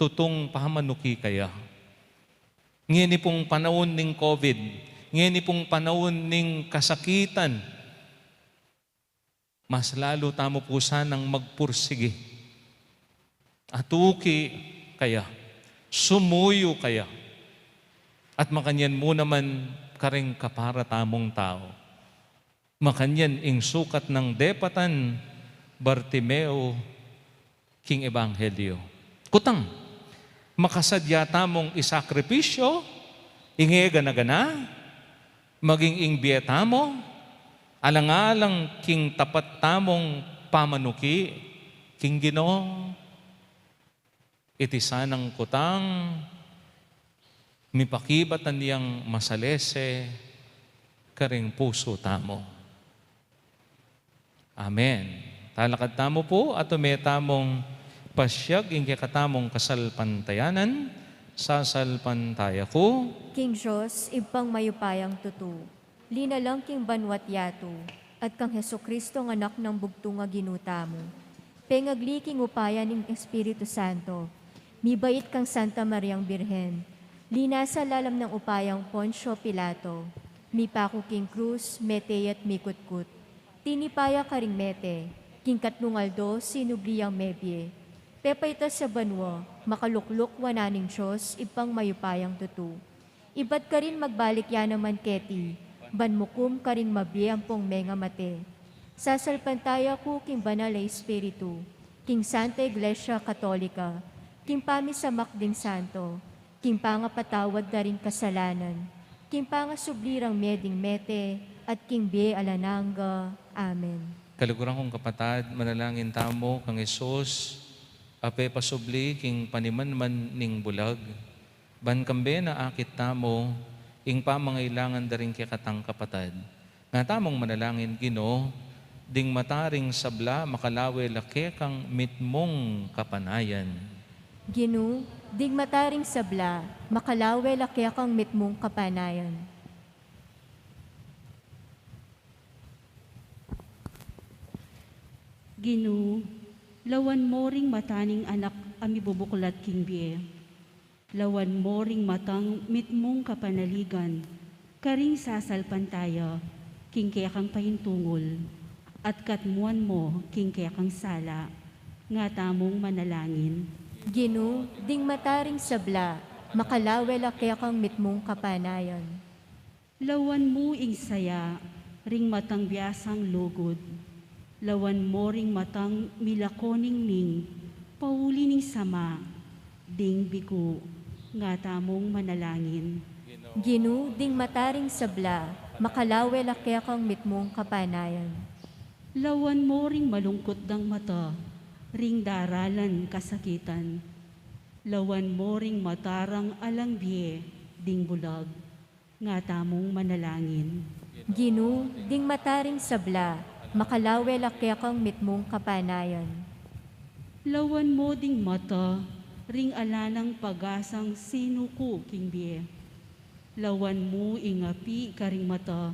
tutung pamanuki kaya. Ngeni pung panaun ning COVID, ngeni pung panaun ning kasakitan, mas lalu tamu pu sanang magpursigi. Atuki kaya, sumuyu kaya, at makanyan mu naman karing kapara tamung tau. Makanyan ing sukat nang depatan Bartimeo king ebanghelyo. Kutang, makasadya tamung isakripisyo ing e gana-gana, maging ing bie tamu, alang-alang king tapat tamung pamanuki king Ginu. Iti sanang kutang mipakibatan yang masalese karing pusu tamu. Amen. Talakad tamu pu, at ume tamung pasyag ing kekatamung kasalpantayanan, sasalpantaya ku. King Dios, Ibpang mayupayang tutu, linalang king banua't yatu, at kang Jesucristong Anak nang bugtung a Ginu tamu, pengagli king upaya ning Espiritu Santo, mibait kang Santa Mariang Birhen, linasa lalam nang upayang Poncio Pilato, mipaku king krus, mete ya't mikutkut, tinipa ya karing mete, king katlung aldo sinubli yang mebie, pepaitas ya banua, makalukluk wanan ning Dios, Ibpang mayupayang tutu. Ibat karin magbalik ya naman keti, ban mukum karing mabie ampong menga mate. Sasalpantaya ku king Banal a Espiritu, king Santa Iglesia Katolika, king pamisamak ding santo, king pangapatawad da ring kasalanan, king pangasubli rang mie ding mete, at king bie alang angga. Amen. Kaluguran kung kapatad, manalangin tamu kang Jesus, a pepasubli king panimanman ning bulag, ban kambe na akit tamu ing pamangailangan da ring kekatang kapatad. Nga tamung manalangin, Ginu, ding mataring sabla makalawe la kekang mitmung kapanayan. Ginu, ding mataring sabla makalawe la kekang mitmung kapanayan. Ginu, lawan mo ring mata ning anak a mibubuklat king bie. Lawan mo ring matang mitmung kapanaligan, karing sasalpantaya king kekang paintungul, at katmuan mo king kekang sala. Nga tamung manalangin. Ginu, ding mataring sabla makalawe la kekang mitmung kapanayan. Lawan mu ing saya ring matang biasang lugud. Lawan mo ring matang milako ningning pauli ning sama ding biku. Nga tamung manalangin. Ginu, ding mataring sabla makalawe la kekang mitmung kapanayan. Lawan mo ring malungkut dang mata ring daralan kasakitan. Lawan mo ring matarang alang bie ding bulag. Nga tamung manalangin. Ginu, ding mataring sabla makalawe la kekang mitmung kapanayan. Lawan mo ding mata ring ala nang pagasang sinuku king bie. Lawan mu ing api karing mata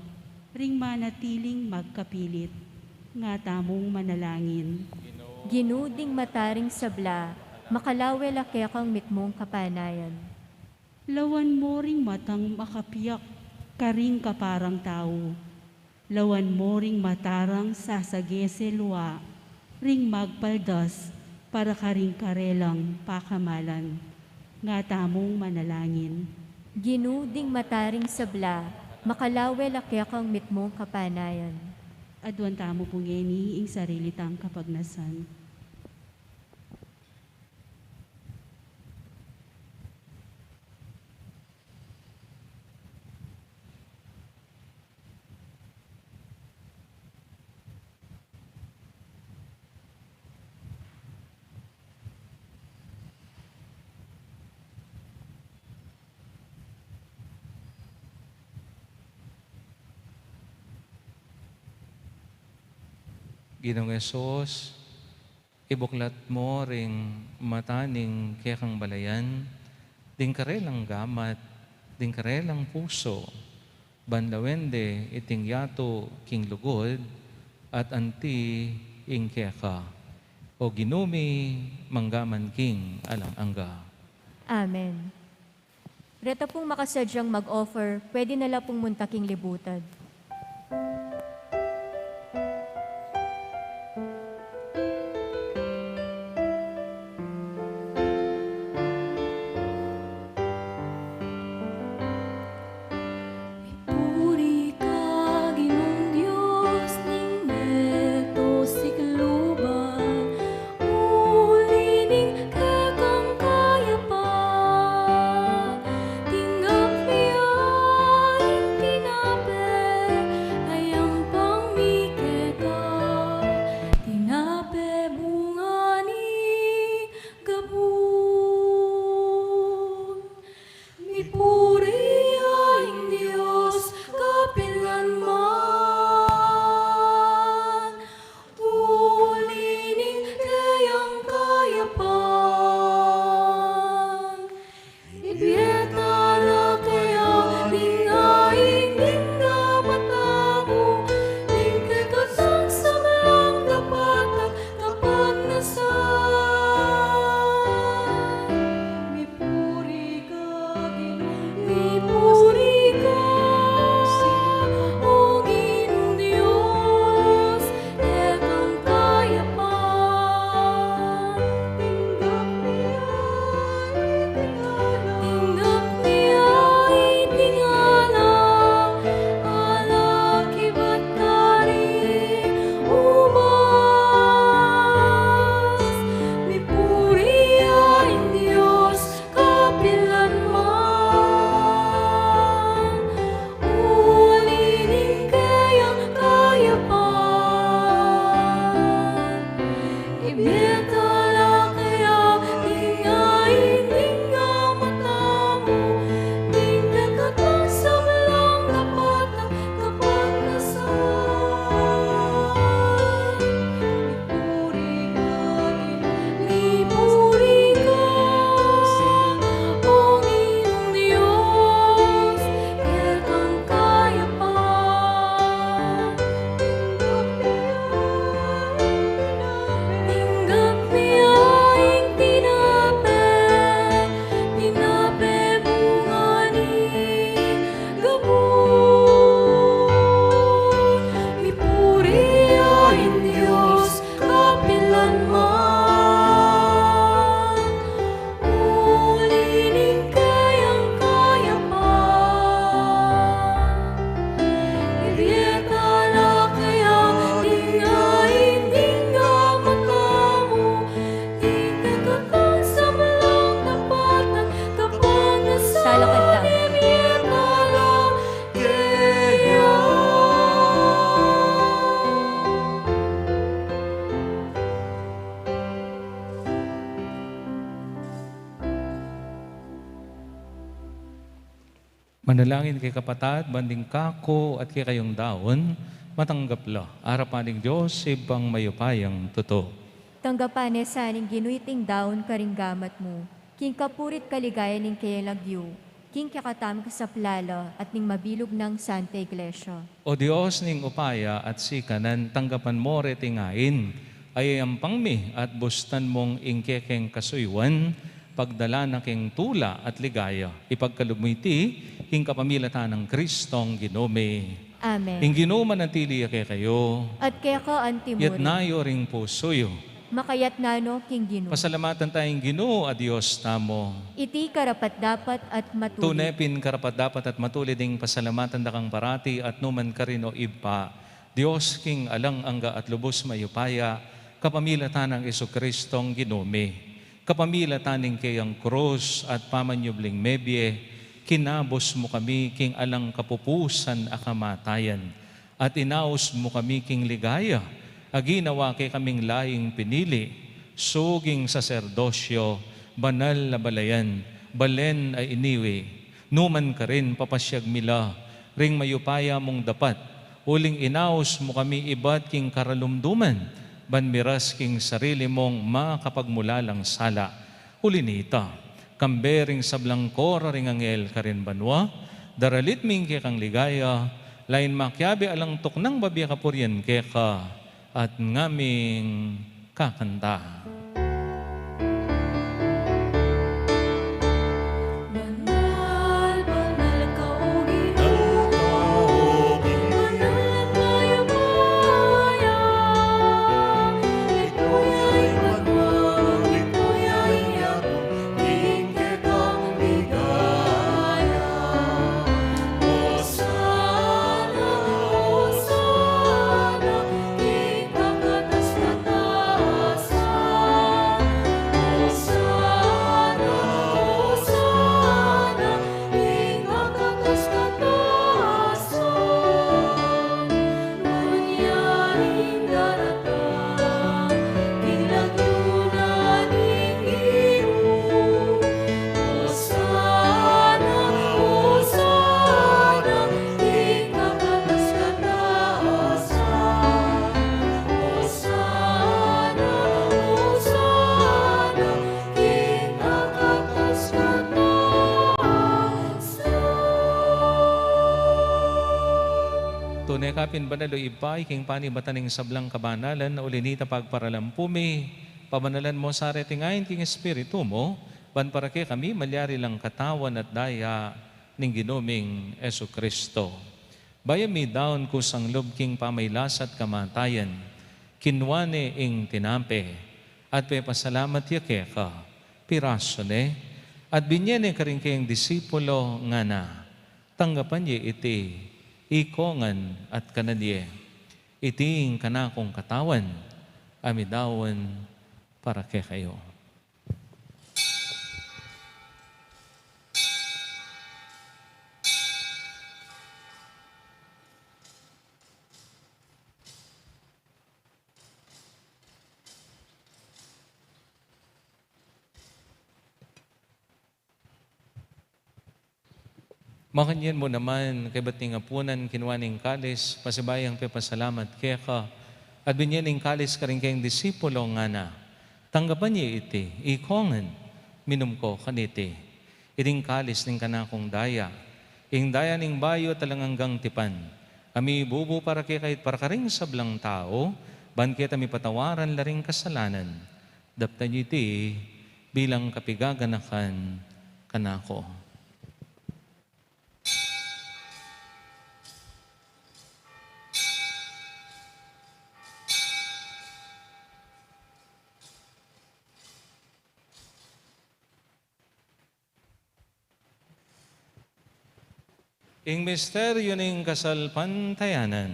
ring manatiling magkapilit. Nga tamung manalangin. Ginu, ding mataring sabla makalawe la kekang mitmung kapanayan. Lawan mo ring matang makapiak karing kaparang tau, lawan mo ring mata rang sasagese lua ring magpaldas para karing karelang pakamalan. Nga tamung manalangin. Ginu, ding mata ring sabla, makalawe la kekang mitmung kapanayan. Aduan tamu pu ngeni ing sarili tang kapagnasan. Ginung Jesus, ibuklat mo ring mata ning kekang balayan, ding karelang gamat, ding karelang pusu, ban lawen de iting yatu king lugud, at anti ing keka. O Ginu mi, manggaman king alang angga. Amen. Reta pung makasadyang mag-offer, pwede na la pung munta king libutad. Puri ka Ginung Dios ning meto sikluban, uli ning kekang kayapan. Tinggap mi ya ing tinape a yampang mi keka, tinape bunga ning gabun. Mipuri ya ing Dios kapilanman, uli ning keyang kayapan. Ibie ta la keya ding ain ding gamat tamu, ding kekatang sablang dapat at kapagnasan. Mipuri ka, Ginung, mipuri ka, O Ginung Dios, kekang kayapan. Tinggap mi ya ing ala, tinggap mi ya ing ala, ala kibat karing ubas. Mipuri ya ing Dios kapilanman, uli ning keyang kayapan. Ibie ta la keya ding ain ding gamat tamu, ding kekatang sablang dapat at kapagnasan. Mipuri ka, Ginung, mipuri ka, O Ginung Dios, kekang kayapan. Tinggap mi ya ing tinape, tinape bunga ning gabun. Mipuri ya ing Dios kapilanman, uli ning keyang kayapan. Ibie ta la keya ding ain ding gamat tamu, ding kekatang sablang dapat at kapagnasan. Salakad tamu. Ibie ta la keya. Manalangin kayu kapatad, ban ding kaku at kekayung daun, matanggap la arapan ning Dios, Ibpang mayupayang tutu. Tanggapan ne sa ning Ginu iting daun karing gamat mu, king kapurian at kaligayan ning keyang lagyu, king kekatamung kasaplalan at ning mabilug nang Santa Iglesia. O Dios ning upaya at sikanan, tanggapan mu reting ain a yayampang mi at bustan mung ing kekeng kasuyuan, pagdalan na king tula at ligaya. Ipagkalub mu iti King kapamilatan nang Kristong Ginu mi. Amen. Ing Ginu manatili ya kekayu. At keka antimurin. Itas yu ring pusu yu. Makaitas no king Ginu. Pasalamatan taya ing Ginu a Dios tamu. Iti karapat-dapat at matulid. Tune pin karapat-dapat at matulid ing pasalamatan da kang parati at nukarin man, O Ibpa, Dios king alang angga at lubus mayupaya, kapamilatan nang Jesucristong Ginu mi. Kapamilatan ning keyang krus at pamanyubling mebie, kinabus mu kami king alang kapupusan a kamatayan, at inaus mu kami king ligaya a ginawa kekaming laing pinili, suging saserdosyo, banal a balayan, balen a iniwi. Nukarin man, papasyag mi la ring mayupaya mung dapat, uling inaus mu kami ibat king karalumduman, ban miras king sarili mung makapagmulalang sala. Uli na nita, kambe ring sablang koro ring anghel karin banua, daralit mi ing kekang ligaya, lain makiabe alang tuknang babie kapurian keka, at ngaming kakanta. Banal, banal ka, O Ginu, banal, mayupaya, ikaw ya ing banua, ikaw ya ing yaku, ing kekang ligaya. Osana, Osana, king kakatas-katasan. Osana, Osana, king kakatas-katasan. Manyaring daratang king lagyu na ning Ginu. Osana, Osana, king kakatas-katasan. Osana, Osana, king kakatas-katasan. Tune ka pin banal, O Ibpa, king panibatan ning sablang kabanalan, uli na nita pagparalan pu mi, pabanalan mu sa reting ain king Espiritu mu, ban para kekami malyari lang katawan at daya ning Ginu ming Jesucristo. Bayu mi daun kusang lub king pamagkasakit at kamatayan, kinua ne ing tinape, at pepasalamat ya keka, pirasu ne, at binie ne karing kayang disipulo, ngana: Tanggapan ye iti, ikongan at kanan ye. Iti ing kanakung katawan, a midaun para kekayu. Makanyan mu naman, kaybat ning apunan, kinua ne ing kalis, pasibayu yang pepasalamat keka, at binie ne ing kalis karing kayang disipulo, ngana: Tanggapan ye iti, ikongan, minum ko kaniti. Iti ing kalis ning kanakung daya, ing daya ning bayu at alang anggang tipan, a mibubu para kekayu at para karing sablang tau, ban keta mipatawaran la ring kasalanan. Daptan ye iti bilang kapaganakan kanaku. Ing misteryu ning kasalpantayanan.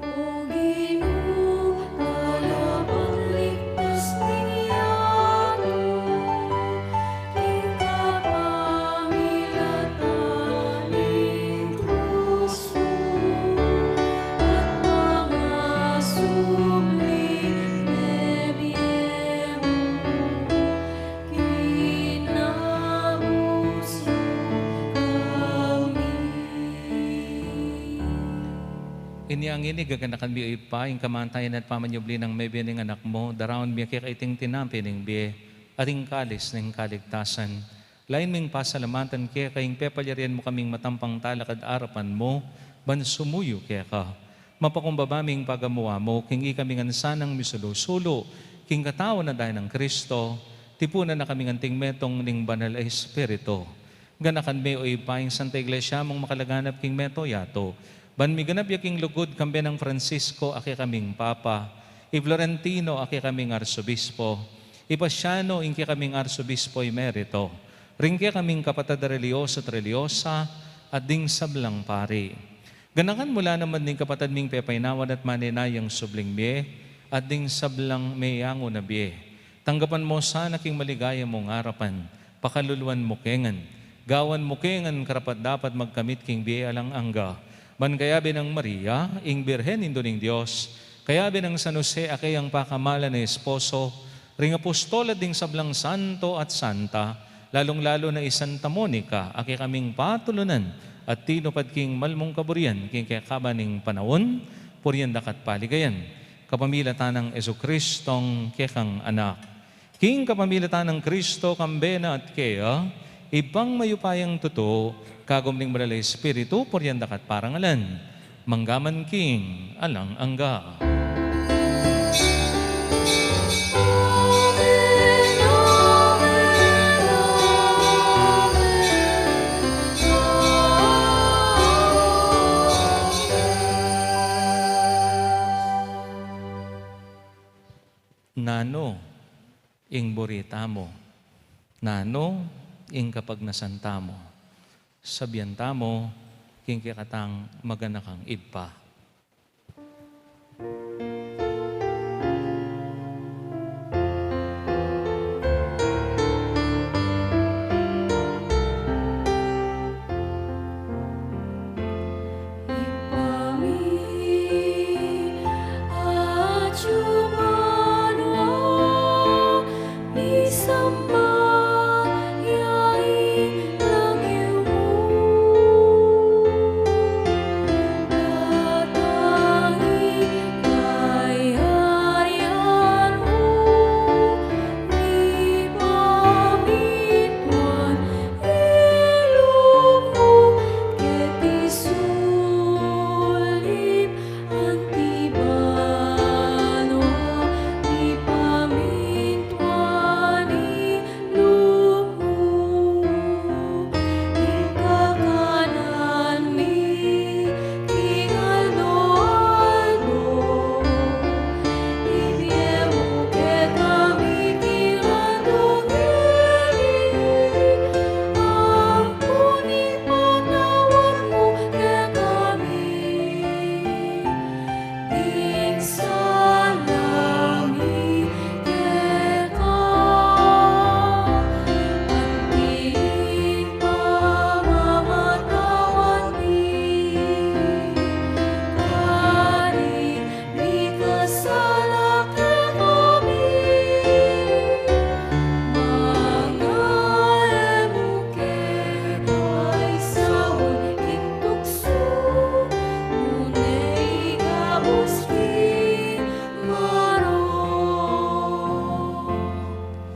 O Ginu, talapangligtas ning yatu, king kapamilatan ning krus mu, at pangasubling mebie mu, kinabus mu kami. Inya ngeni gaganakan mi, O Ibpa, ing kamatayan at pamanyubli nang mebie ning Anak mu, daraun mi keka iting tinape ning bie, at ing kalis ning kaligtasan. Lain ming pasalamatan keka ing pepalyarian mu kaming matampang talakad arapan mu, ban sumuyu keka. Mapakumbaba ming pagamuan mu, king ikami ngan sanang misulu-sulu king katawan at daya nang Kristo, Tipunan na kami ngan king metung ning Banal a Espiritu. Ganakan me, o Ibpa, ing Santa Iglesia mung makalaganap king meto yatu, ban miganap ya king lugud, kambe nang Francisco a kekaming Papa, i Florentino a kekaming Arsobispo, i Pasiano ing kekaming Arsobispo emerito, ring kekaming kapatad a relihioso at relihiyosa, at ding sablang pari. Ganakan mu la naman ding kapatad ming pepainawan at manenayang subling mie, at ding sablang meyangu na bie. Tanggapan mu sana king maligaya mung arapan, pakaluluan mu ke ngan, gawan mu ke ngan karapat-dapat magkamit king bie alang angga. Ban kayabe nang Maria, ing Birhen Indu ning Dios, kayabe nang San Jose a keyang pakamalan a esposo, ring apostol at ding sablang santo at santa, lalung-lalu na i Santa Monica a kekaming patulunan, at tinupad king mal mung kaburian king kekaban ning panaun, purian daka at paligayan, kapamilatan nang Jesucristong kekang Anak. King kapamilatan nang Kristo, kambe na at keya, Ibpang mayupayang tutu, kagum ning Banal a Espiritu, purian daka at parangalan, mangga man king alang angga. Nanu ing buri tamu? Nanu ing kapagnasan tamu? Sabian tamu king kekatang maganakang Ibpa.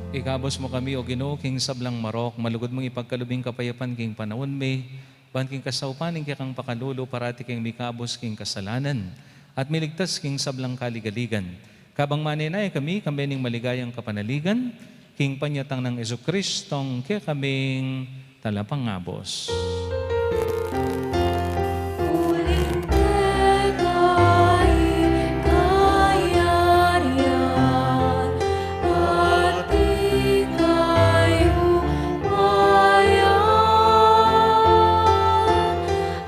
Ikabus mu kami, O Ginu, king sablang marok, malugud mung ipagkalub ing kapayapan king panaun mi, ban king kasaupan ning kekang pakalulu parati kaming mikabus king kasalanan at miligtas king sablang kaligaligan. Kabang manenaya kami, kambe ning maligayang kapanaligan, king panyatang nang Jesucristong kekaming Talapangabus. Uling keka ing kayarian, at ing kayupayan,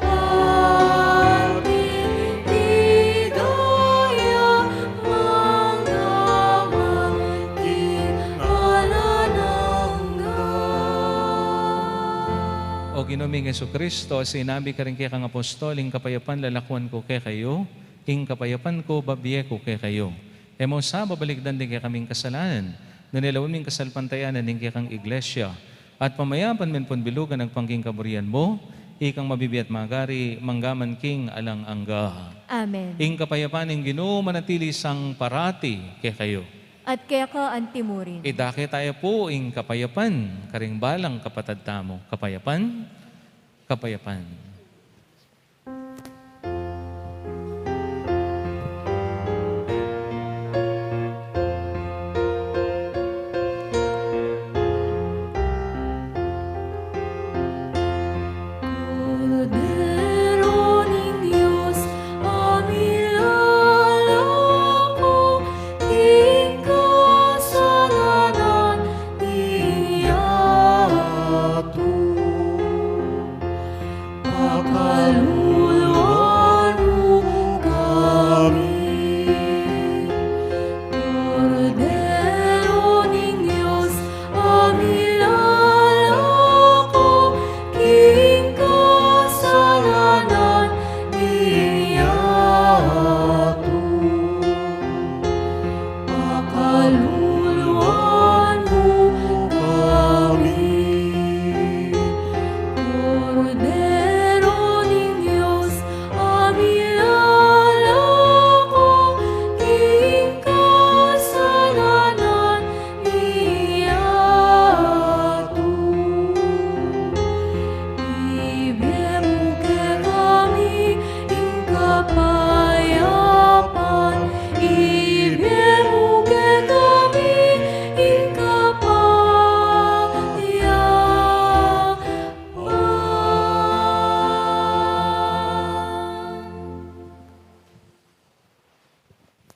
at ing ligaya, mangga man king alang angga. O Ginu ming Jesucristo, a sinabi karing kekang apostol, ing kapayapan lalakuan ku kekayu, ing kapayapan ku babie ku kekayu. E mu sa babalikdan ding kekaming kasalanan, nune lawen mu ing kasalpantayanan ning kekang Iglesia, at pamayapan me pung bilugan agpang king kaburian mu, ikang mabibie at magari, mangga man king alang angga. Amen. Ing kapayapan ning Ginu manatili sang parati kekayu. At keka antimurin. Idake taya pu ing kapayapan karing balang kapatad tamu. Kapayapan, kapayapan.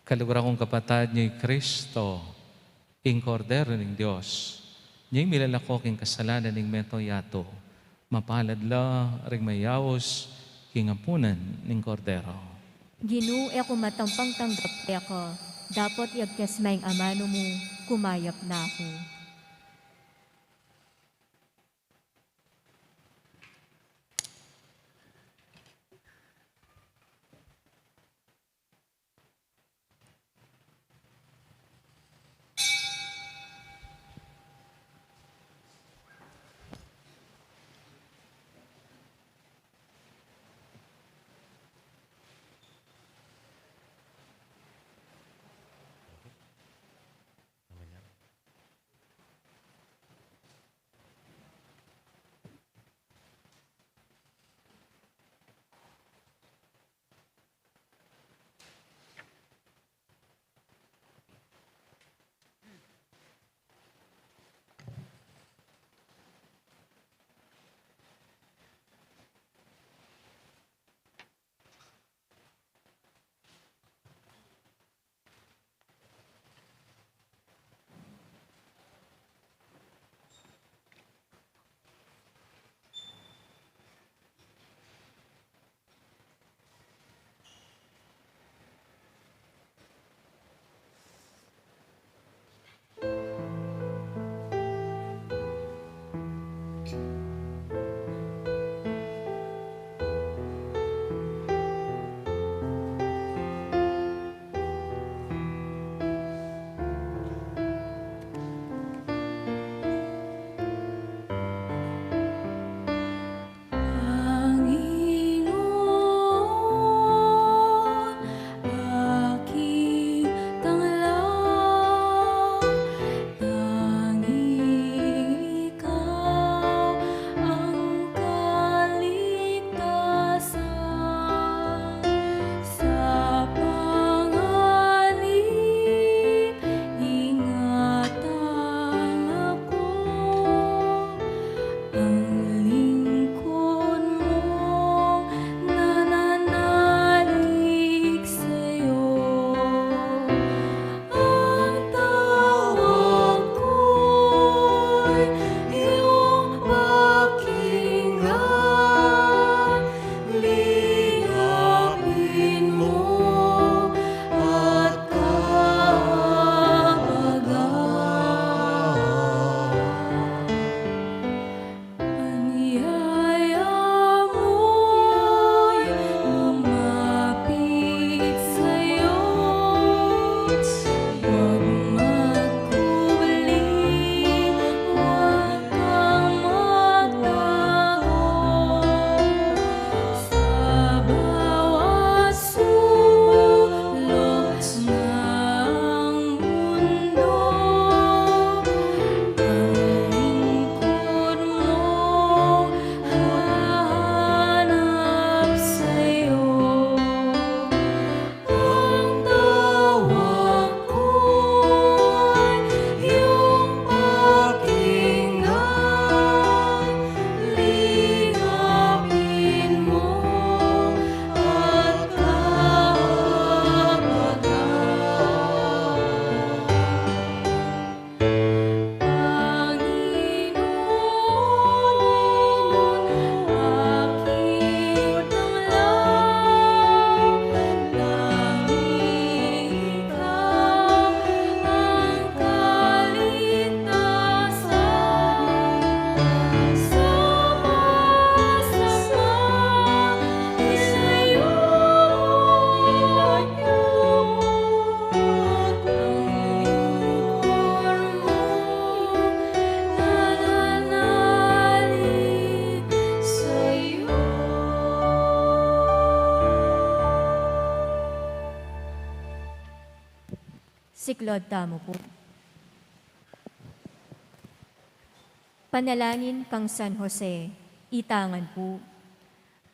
Kaluguran kung kapatad, ini i Kristo, ing Kordero ning Dios, ini ing milalako king kasalanan ning meto yatu. Mapalad la ring mayaus king apunan ning Kordero. Ginu, e ku matampang tanggap keka, dapot iagkas me ing amanu mu, kumayap na ku. Panginoon, aking tanglaw, tanging ikaw ang kaligtasan. Sa panganib, ingatan ako. Ang lingkod mong nananalig sa'yo. Ang tawag ko'y iyong pakinggan, linapin mo at kaabag. Anyaya mo'y lumapit sa'yo, huwag magkubli, huwag kang magtakot. Sa bawat sulok ng mundo, ang lingkod mo hahanap sa'yo. Ang tawag ko'y iyong pakinggan, linapin mo at kaabagan. Panginoon, aking tanglaw, tanging ikaw ang kaligtasan. Sa masama, ilayo mo ako. Ang lingkod mo nananalig sa'yo. Siklaud tamu pu. Panalangin kang San Jose, itangan pu.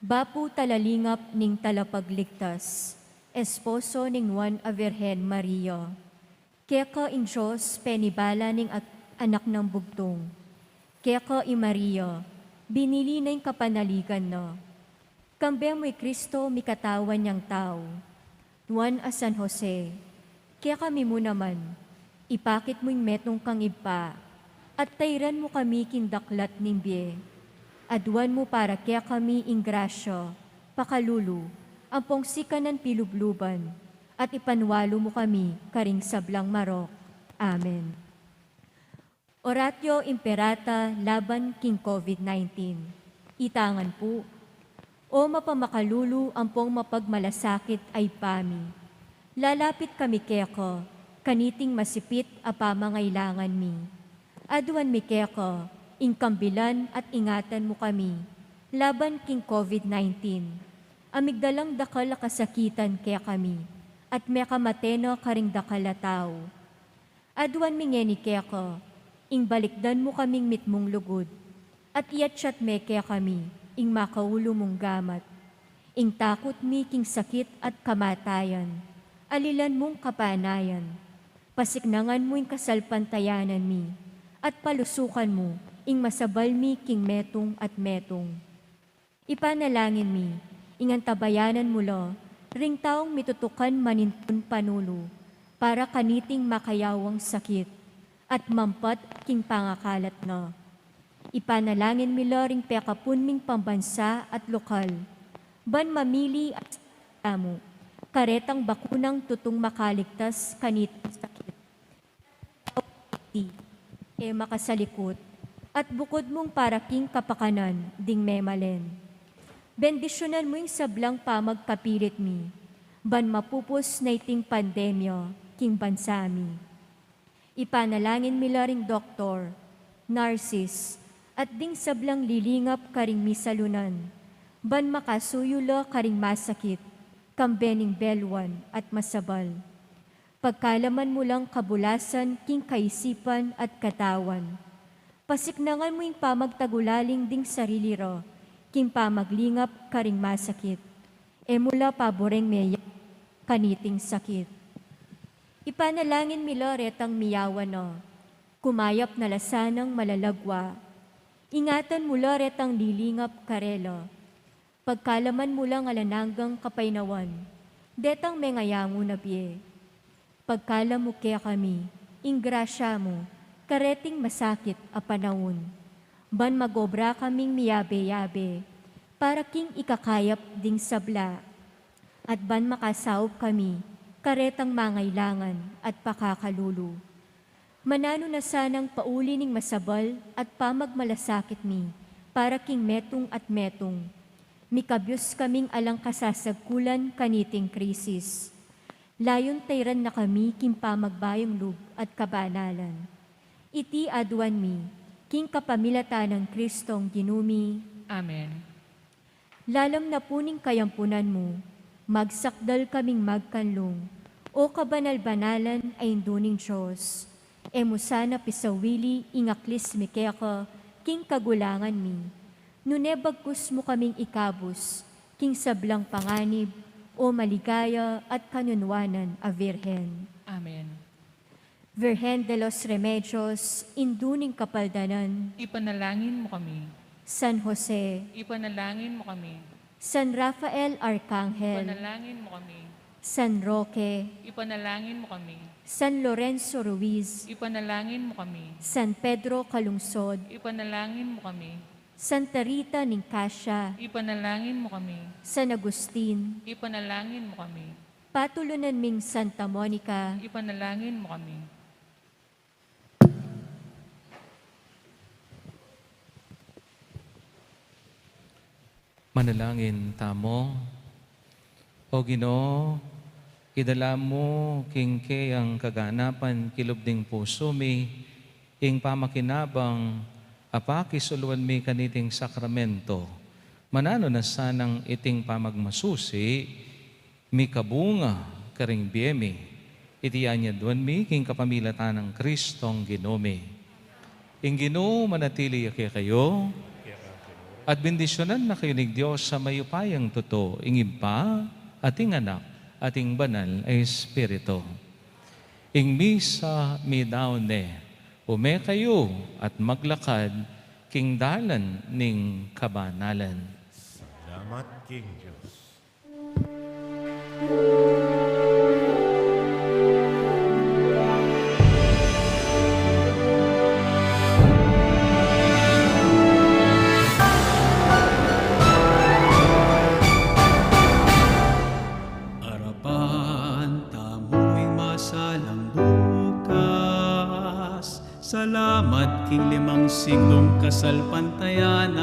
Bapu talalingap ning Talapagligtas, esposo ning Nuan a Virgen Maria. Keka ing Dios penibala ning at-, anak nang bugtung. Keka i Maria, binili na ing kapanaligan na. Kambe mu i Kristo mikatawan yang tau. Nuan a San Jose, Kekami mu naman, ipakit mu ing metung kang Ibpa, at tairan mu kami king daklat ning bie. Aduan mu para kekami ing grasya, pakalulu, ampong sikanan pilubluban, at ipanwalu mu kami karing sablang marok. Amen. Oratio Imperata laban king COVID nineteen. Itangan pu, O mapamakalulu ampong mapagmalasakit a Ibpa mi, lalapit kami keka kaniting masipit a pamangailangan mi. Aduan mi keka ing kambilan at ingatan mu kami laban king COVID nineteen a migdalang dakal a kasakitan kekami at mekamate na karing dakal a tau. Aduan mi ngeni keka ing balikdan mu kaming mitmung lugud, at iatyat me kekami ing makaulu mung gamat. Ing takut mi king sakit at kamatayan, alilan mung kapanayan. Pasiknangan mu ing kasalpantayanan mi, at palusukan mu ing masabal mi king metung at metung. Ipanalangin mi ing antabayanan mu la ring taung mitutukan manintun panulu para kaniting makayawang sakit at mampat king pangakalat na. Ipanalangin mi la ring pekapun ming pambansa at lokal ban mamili at samu karetang bakunang tutung makaligtas kaniting sakit. Di, e makasalikut, at bukud mung para king kapakanan ding memalen. Bendisyunan mu ing sablang pamagkapilit mi ban mapupus na iting pandemya king bansa mi. Ipanalangin mi la ring doktor, narsis, at ding sablang lilingap karing misalunan ban makasuyu la karing masakit kambe ning beluan at masabal. Pagkalaman mu lang kabulasan king kaisipan at katawan. Pasiknangan mu ing pamagtagulaling ding sarili ra king pamaglingap karing masakit. E mu la pabureng meya kaniting sakit. Ipanalangin mi la retang miyawan na, kumayap na la sanang malalagwa. Ingatan mu la retang lilingap karela. Pagkalaman mu lang alang anggang kapaynawan detang mengayangu na bie. Pagkalam mu kekami ing grasya mu kareting masakit a panaun, ban mag-obra kaming miyabe-yabe para king ikakayap ding sabla, at ban makasaup kami karetang mangailangan at pakakalulu. Mananu na sanang pauli ning masabal at pamagmalasakit mi para king metung at metung. Mikabyus kaming alang kasasagkulan kaniting krisis. Layun tairan na kami king pamagbayung lub at kabanalan. Iti aduan mi king kapamilatan nang Kristong Ginu mi. Amen. Lalam na pu ning kayampunan mu, magsakdal kaming magkanlung, O kabanal-banalan a Indu ning Dios. E mu sana pisawili ing aklis mi keka king kagulangan mi, nune bagkus mu kaming ikabus king sablang panganib, O maligaya at kanunwanan a Virgen. Amen. Virgen de los Remedios, Indu ning Kapaldanan. Ipanalangin mo kami. San Jose. Ipanalangin mo kami. San Rafael Arcangel. Ipanalangin mo kami. San Roque. Ipanalangin mo kami. San Lorenzo Ruiz. Ipanalangin mo kami. San Pedro Calungsod. Ipanalangin mo kami. Santa Rita ning Cascia. Ipanalangin mo kami. San Agustin. Ipanalangin mo kami. Patulunan ming Santa Monica. Ipanalangin mo kami. Manalangin tamu. O Ginu, idala mu king keyang kaganapan kilub ding pusu mi ing pamakinabang a pakisuluan mi kaniting sakramento. Mananu na sanang iting pamagmasusi mikabunga karing bie mi. Iti ing aduan mi king kapamilatan nang Kristong Ginu mi. Ing Ginu manatili ya kekayu, at bendisyunan na kayu ning Dios a mayupayang tutu, ing Ibpa, at ing Anak, at ing Banal a Espiritu. Ing misa midaun ne, ume kayu at maglakad king dalan ning kabanalan. Salamat king Dios. Salamat king limang siglung kasalpantayanan,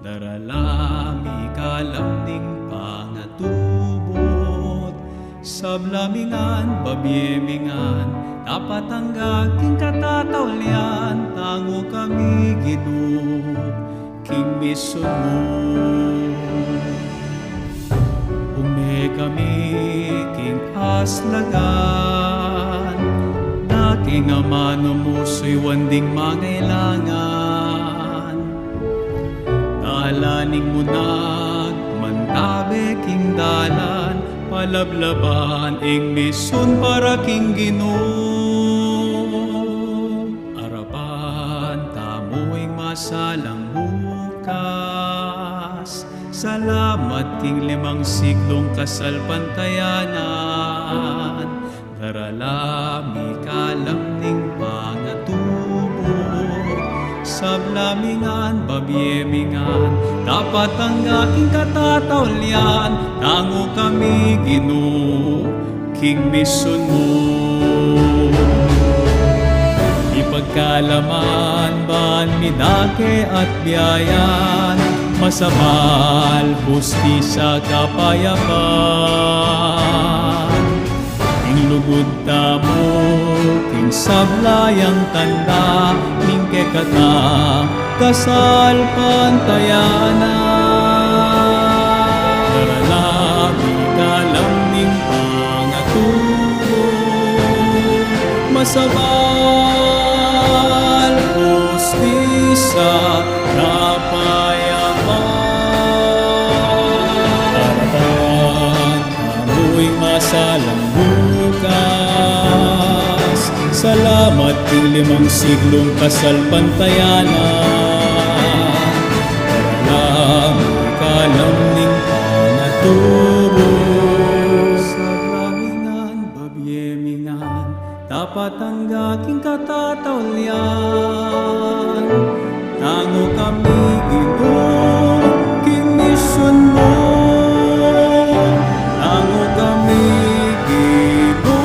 darala mi kalam ning pangatubud, sabla mi ngan, babie mi ngan, dapat angga king katataulian, tangu kami Ginu, king misun mu. Ume kami king aslagan, dake ngan manu mu suyuan ding mangailangan. Dalan ning munag, mantabe king dalan, palablaban ing misun para king Ginu. Arapan tamu ing masalang bukas. Salamat king limang siglung kasalpantayanan. Darala mi kalam ning pangatubud. Sabla mi ngan, babie mi ngan, dapat angga king katataulian, tangu kami Ginu, king misun mu. Ipagkalaman ban mi dake at biayan, masabal, hustisya, kapayapan. Ing lugud tamu, king sabla yang tanda, ning kekatang kasalpantayanan. Darala mi kalam ning pangatubud, masabal, hustisya, kapayapan. Arapan tamu ing masalang bukas. Salamat king limang siglung kasalpantayanan. Darala mi kalam ning pangatubud. Sabla mi ngan, babie mi ngan, dapat angga king katataulian. Tangu kami Ginu, king misun mu. Tangu kami Ginu,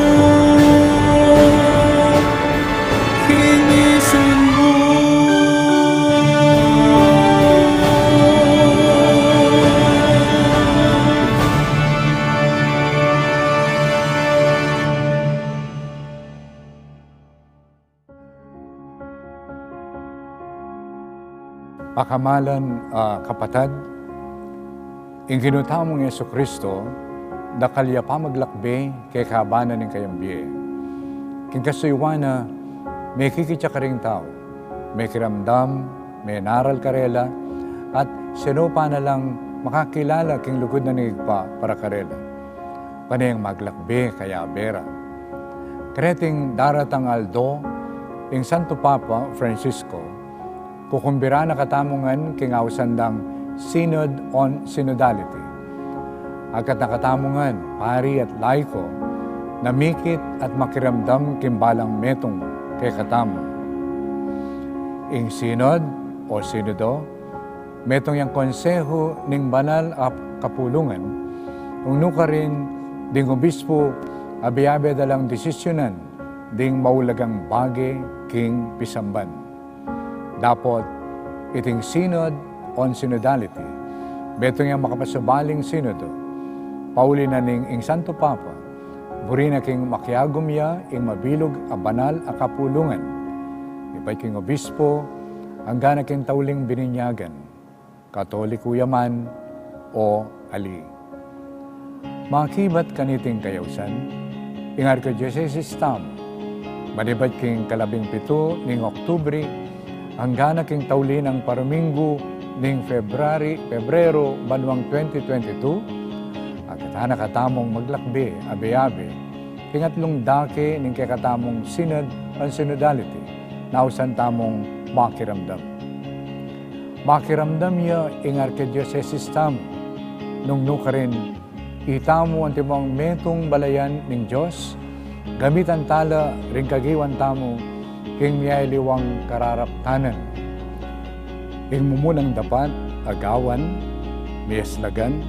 king misun mu. Pakamalan a kapatad, ing Ginu tamung Jesucristo, dakal ya pamaglakbe kekaban na ning kayang bie. King kasuyuan na, mekikit ya karing tau, mekiramdam, menaral karela, at sinupa na lang makakilala king lugud na ning Ibpa para karela. Pane yang maglakbe kayabe ra. Kareting daratang aldo, ing Santo Papa Francisco, kukumbira na katamu ngan king ausan dang Synod on Synodality. Agkat na katamu ngan, pari at laiko, na mikit at makiramdam king balang metung kekatamu. Ing Synod o Sinodo, metung yang konsehu ning banal a kapulungan, nung nukarin ding obispo abe-abe da lang desisyunan ding maulagang bage king pisamban. Dapot iting Synod on Synodality, metung yang makapasubaling sinodo, pauli na ning ing Santo Papa, buri na king makiagum ya ing mabilug a banal a kapulungan, ibat king obispo, angga na king tauling bininyagan, Katoliko ya man o ali. Makibat kaniting kayausan, ing Arkidiosesis tamu, manibat king kalabing pitu ning Oktubre, angga na king tauli nang paruminggu ning February, Pebrero, banuang twenty twenty-two, agkatan na katamung maglakbe abe-abe king atlung dake ning kekatamung Synod on Synodality, na ausan tamung makiramdam. Makiramdam ya ing Arkidiosesis tamu, nung nukarin itamu antimong metung balayan ning Dios, gamitan tala ring kagiwan tamu king miyaliwang kararaptanan. Ing mumulang dapat a gawan, miyaslagan,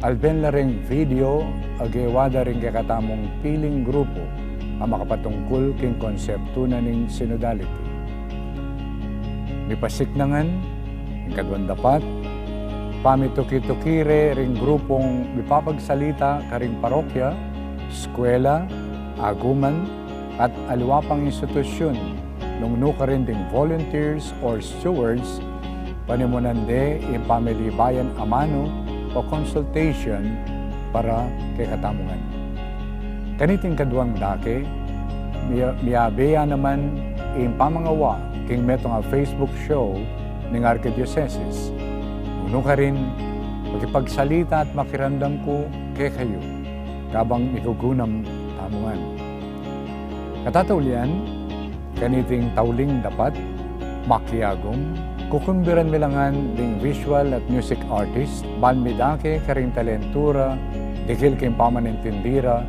alben la ring video a gewa da ring kekatamung piling grupu a makapatungkul king konseptu na ning synodality. Mipasik na ngan ing kaduang dapat, pamituki-tuki re ring grupung mipapagsalita karing parokya, eskwela, aguman, at aliwa pang institusyun, nung nukarin ding volunteers or stewards, panimunan de ing pamilibayan amanu o consultation para kekatamu ngan. Kaniting kaduang dake, mia-, miabe ya naman ing pamangawa king metung a Facebook show ning Arkidiosesis. Nung nukarin, makipagsalita at makiramdam ku kekayu, kabang migugunam tamu ngan. Katataulian, kaniting tauling dapat, makiagum, kukumbiran mi la ngan ding visual at music artist, ban midake karing talentu ra, dikil king pamanintindi ra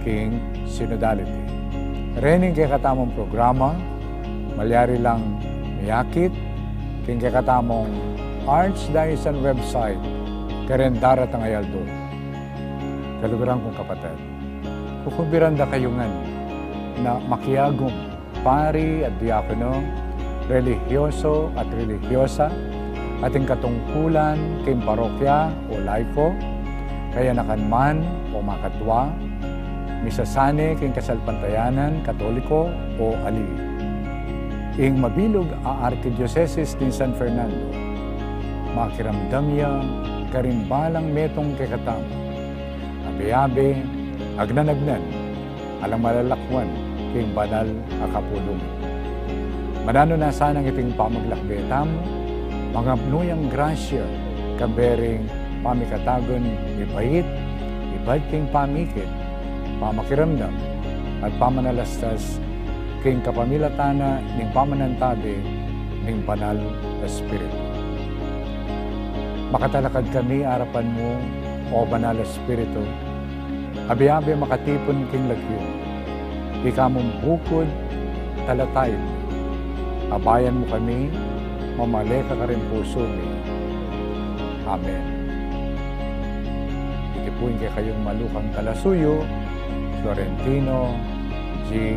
king synodality. Rening kekatamung programa, malyari lang miakit king kekatamung Archdiocesan website, kareng daratang a yaldo. Kaluguran kung kapatad, kukumbiran da kayu ngan na makiagum, pari at diakono, relihiyoso at relihiyosa, ating katungkulan king parokya o laiko, kayanakan man o makatwa, misasane king kasalpantayanan Katoliko o ali. Ing mabilug a Arkidiosesis ning San Fernando, makiramdam ya karing balang metung kekatamu, abe-abe, agnan-agnan, alang malalakuan king banal a kapulungan. Mananu na sanang iting pamaglakbe tamu, mangapnu yang grasya, kambe ring pamikatagun mibait, ibat king pamikit, pamakiramdam, at pamanalastas king kapamilatan na ning pamanantabe ning Banal a Espiritu. Makatalakad kami arapan mu, O Banal a Espiritu, abe-abe makatipun king lagyu, ika mung bukud, talatayud, abayan mu kami, mamale ka karing pusu mi. Amen. Iti pu ing kekayung malukang talasuyu, Florentino G.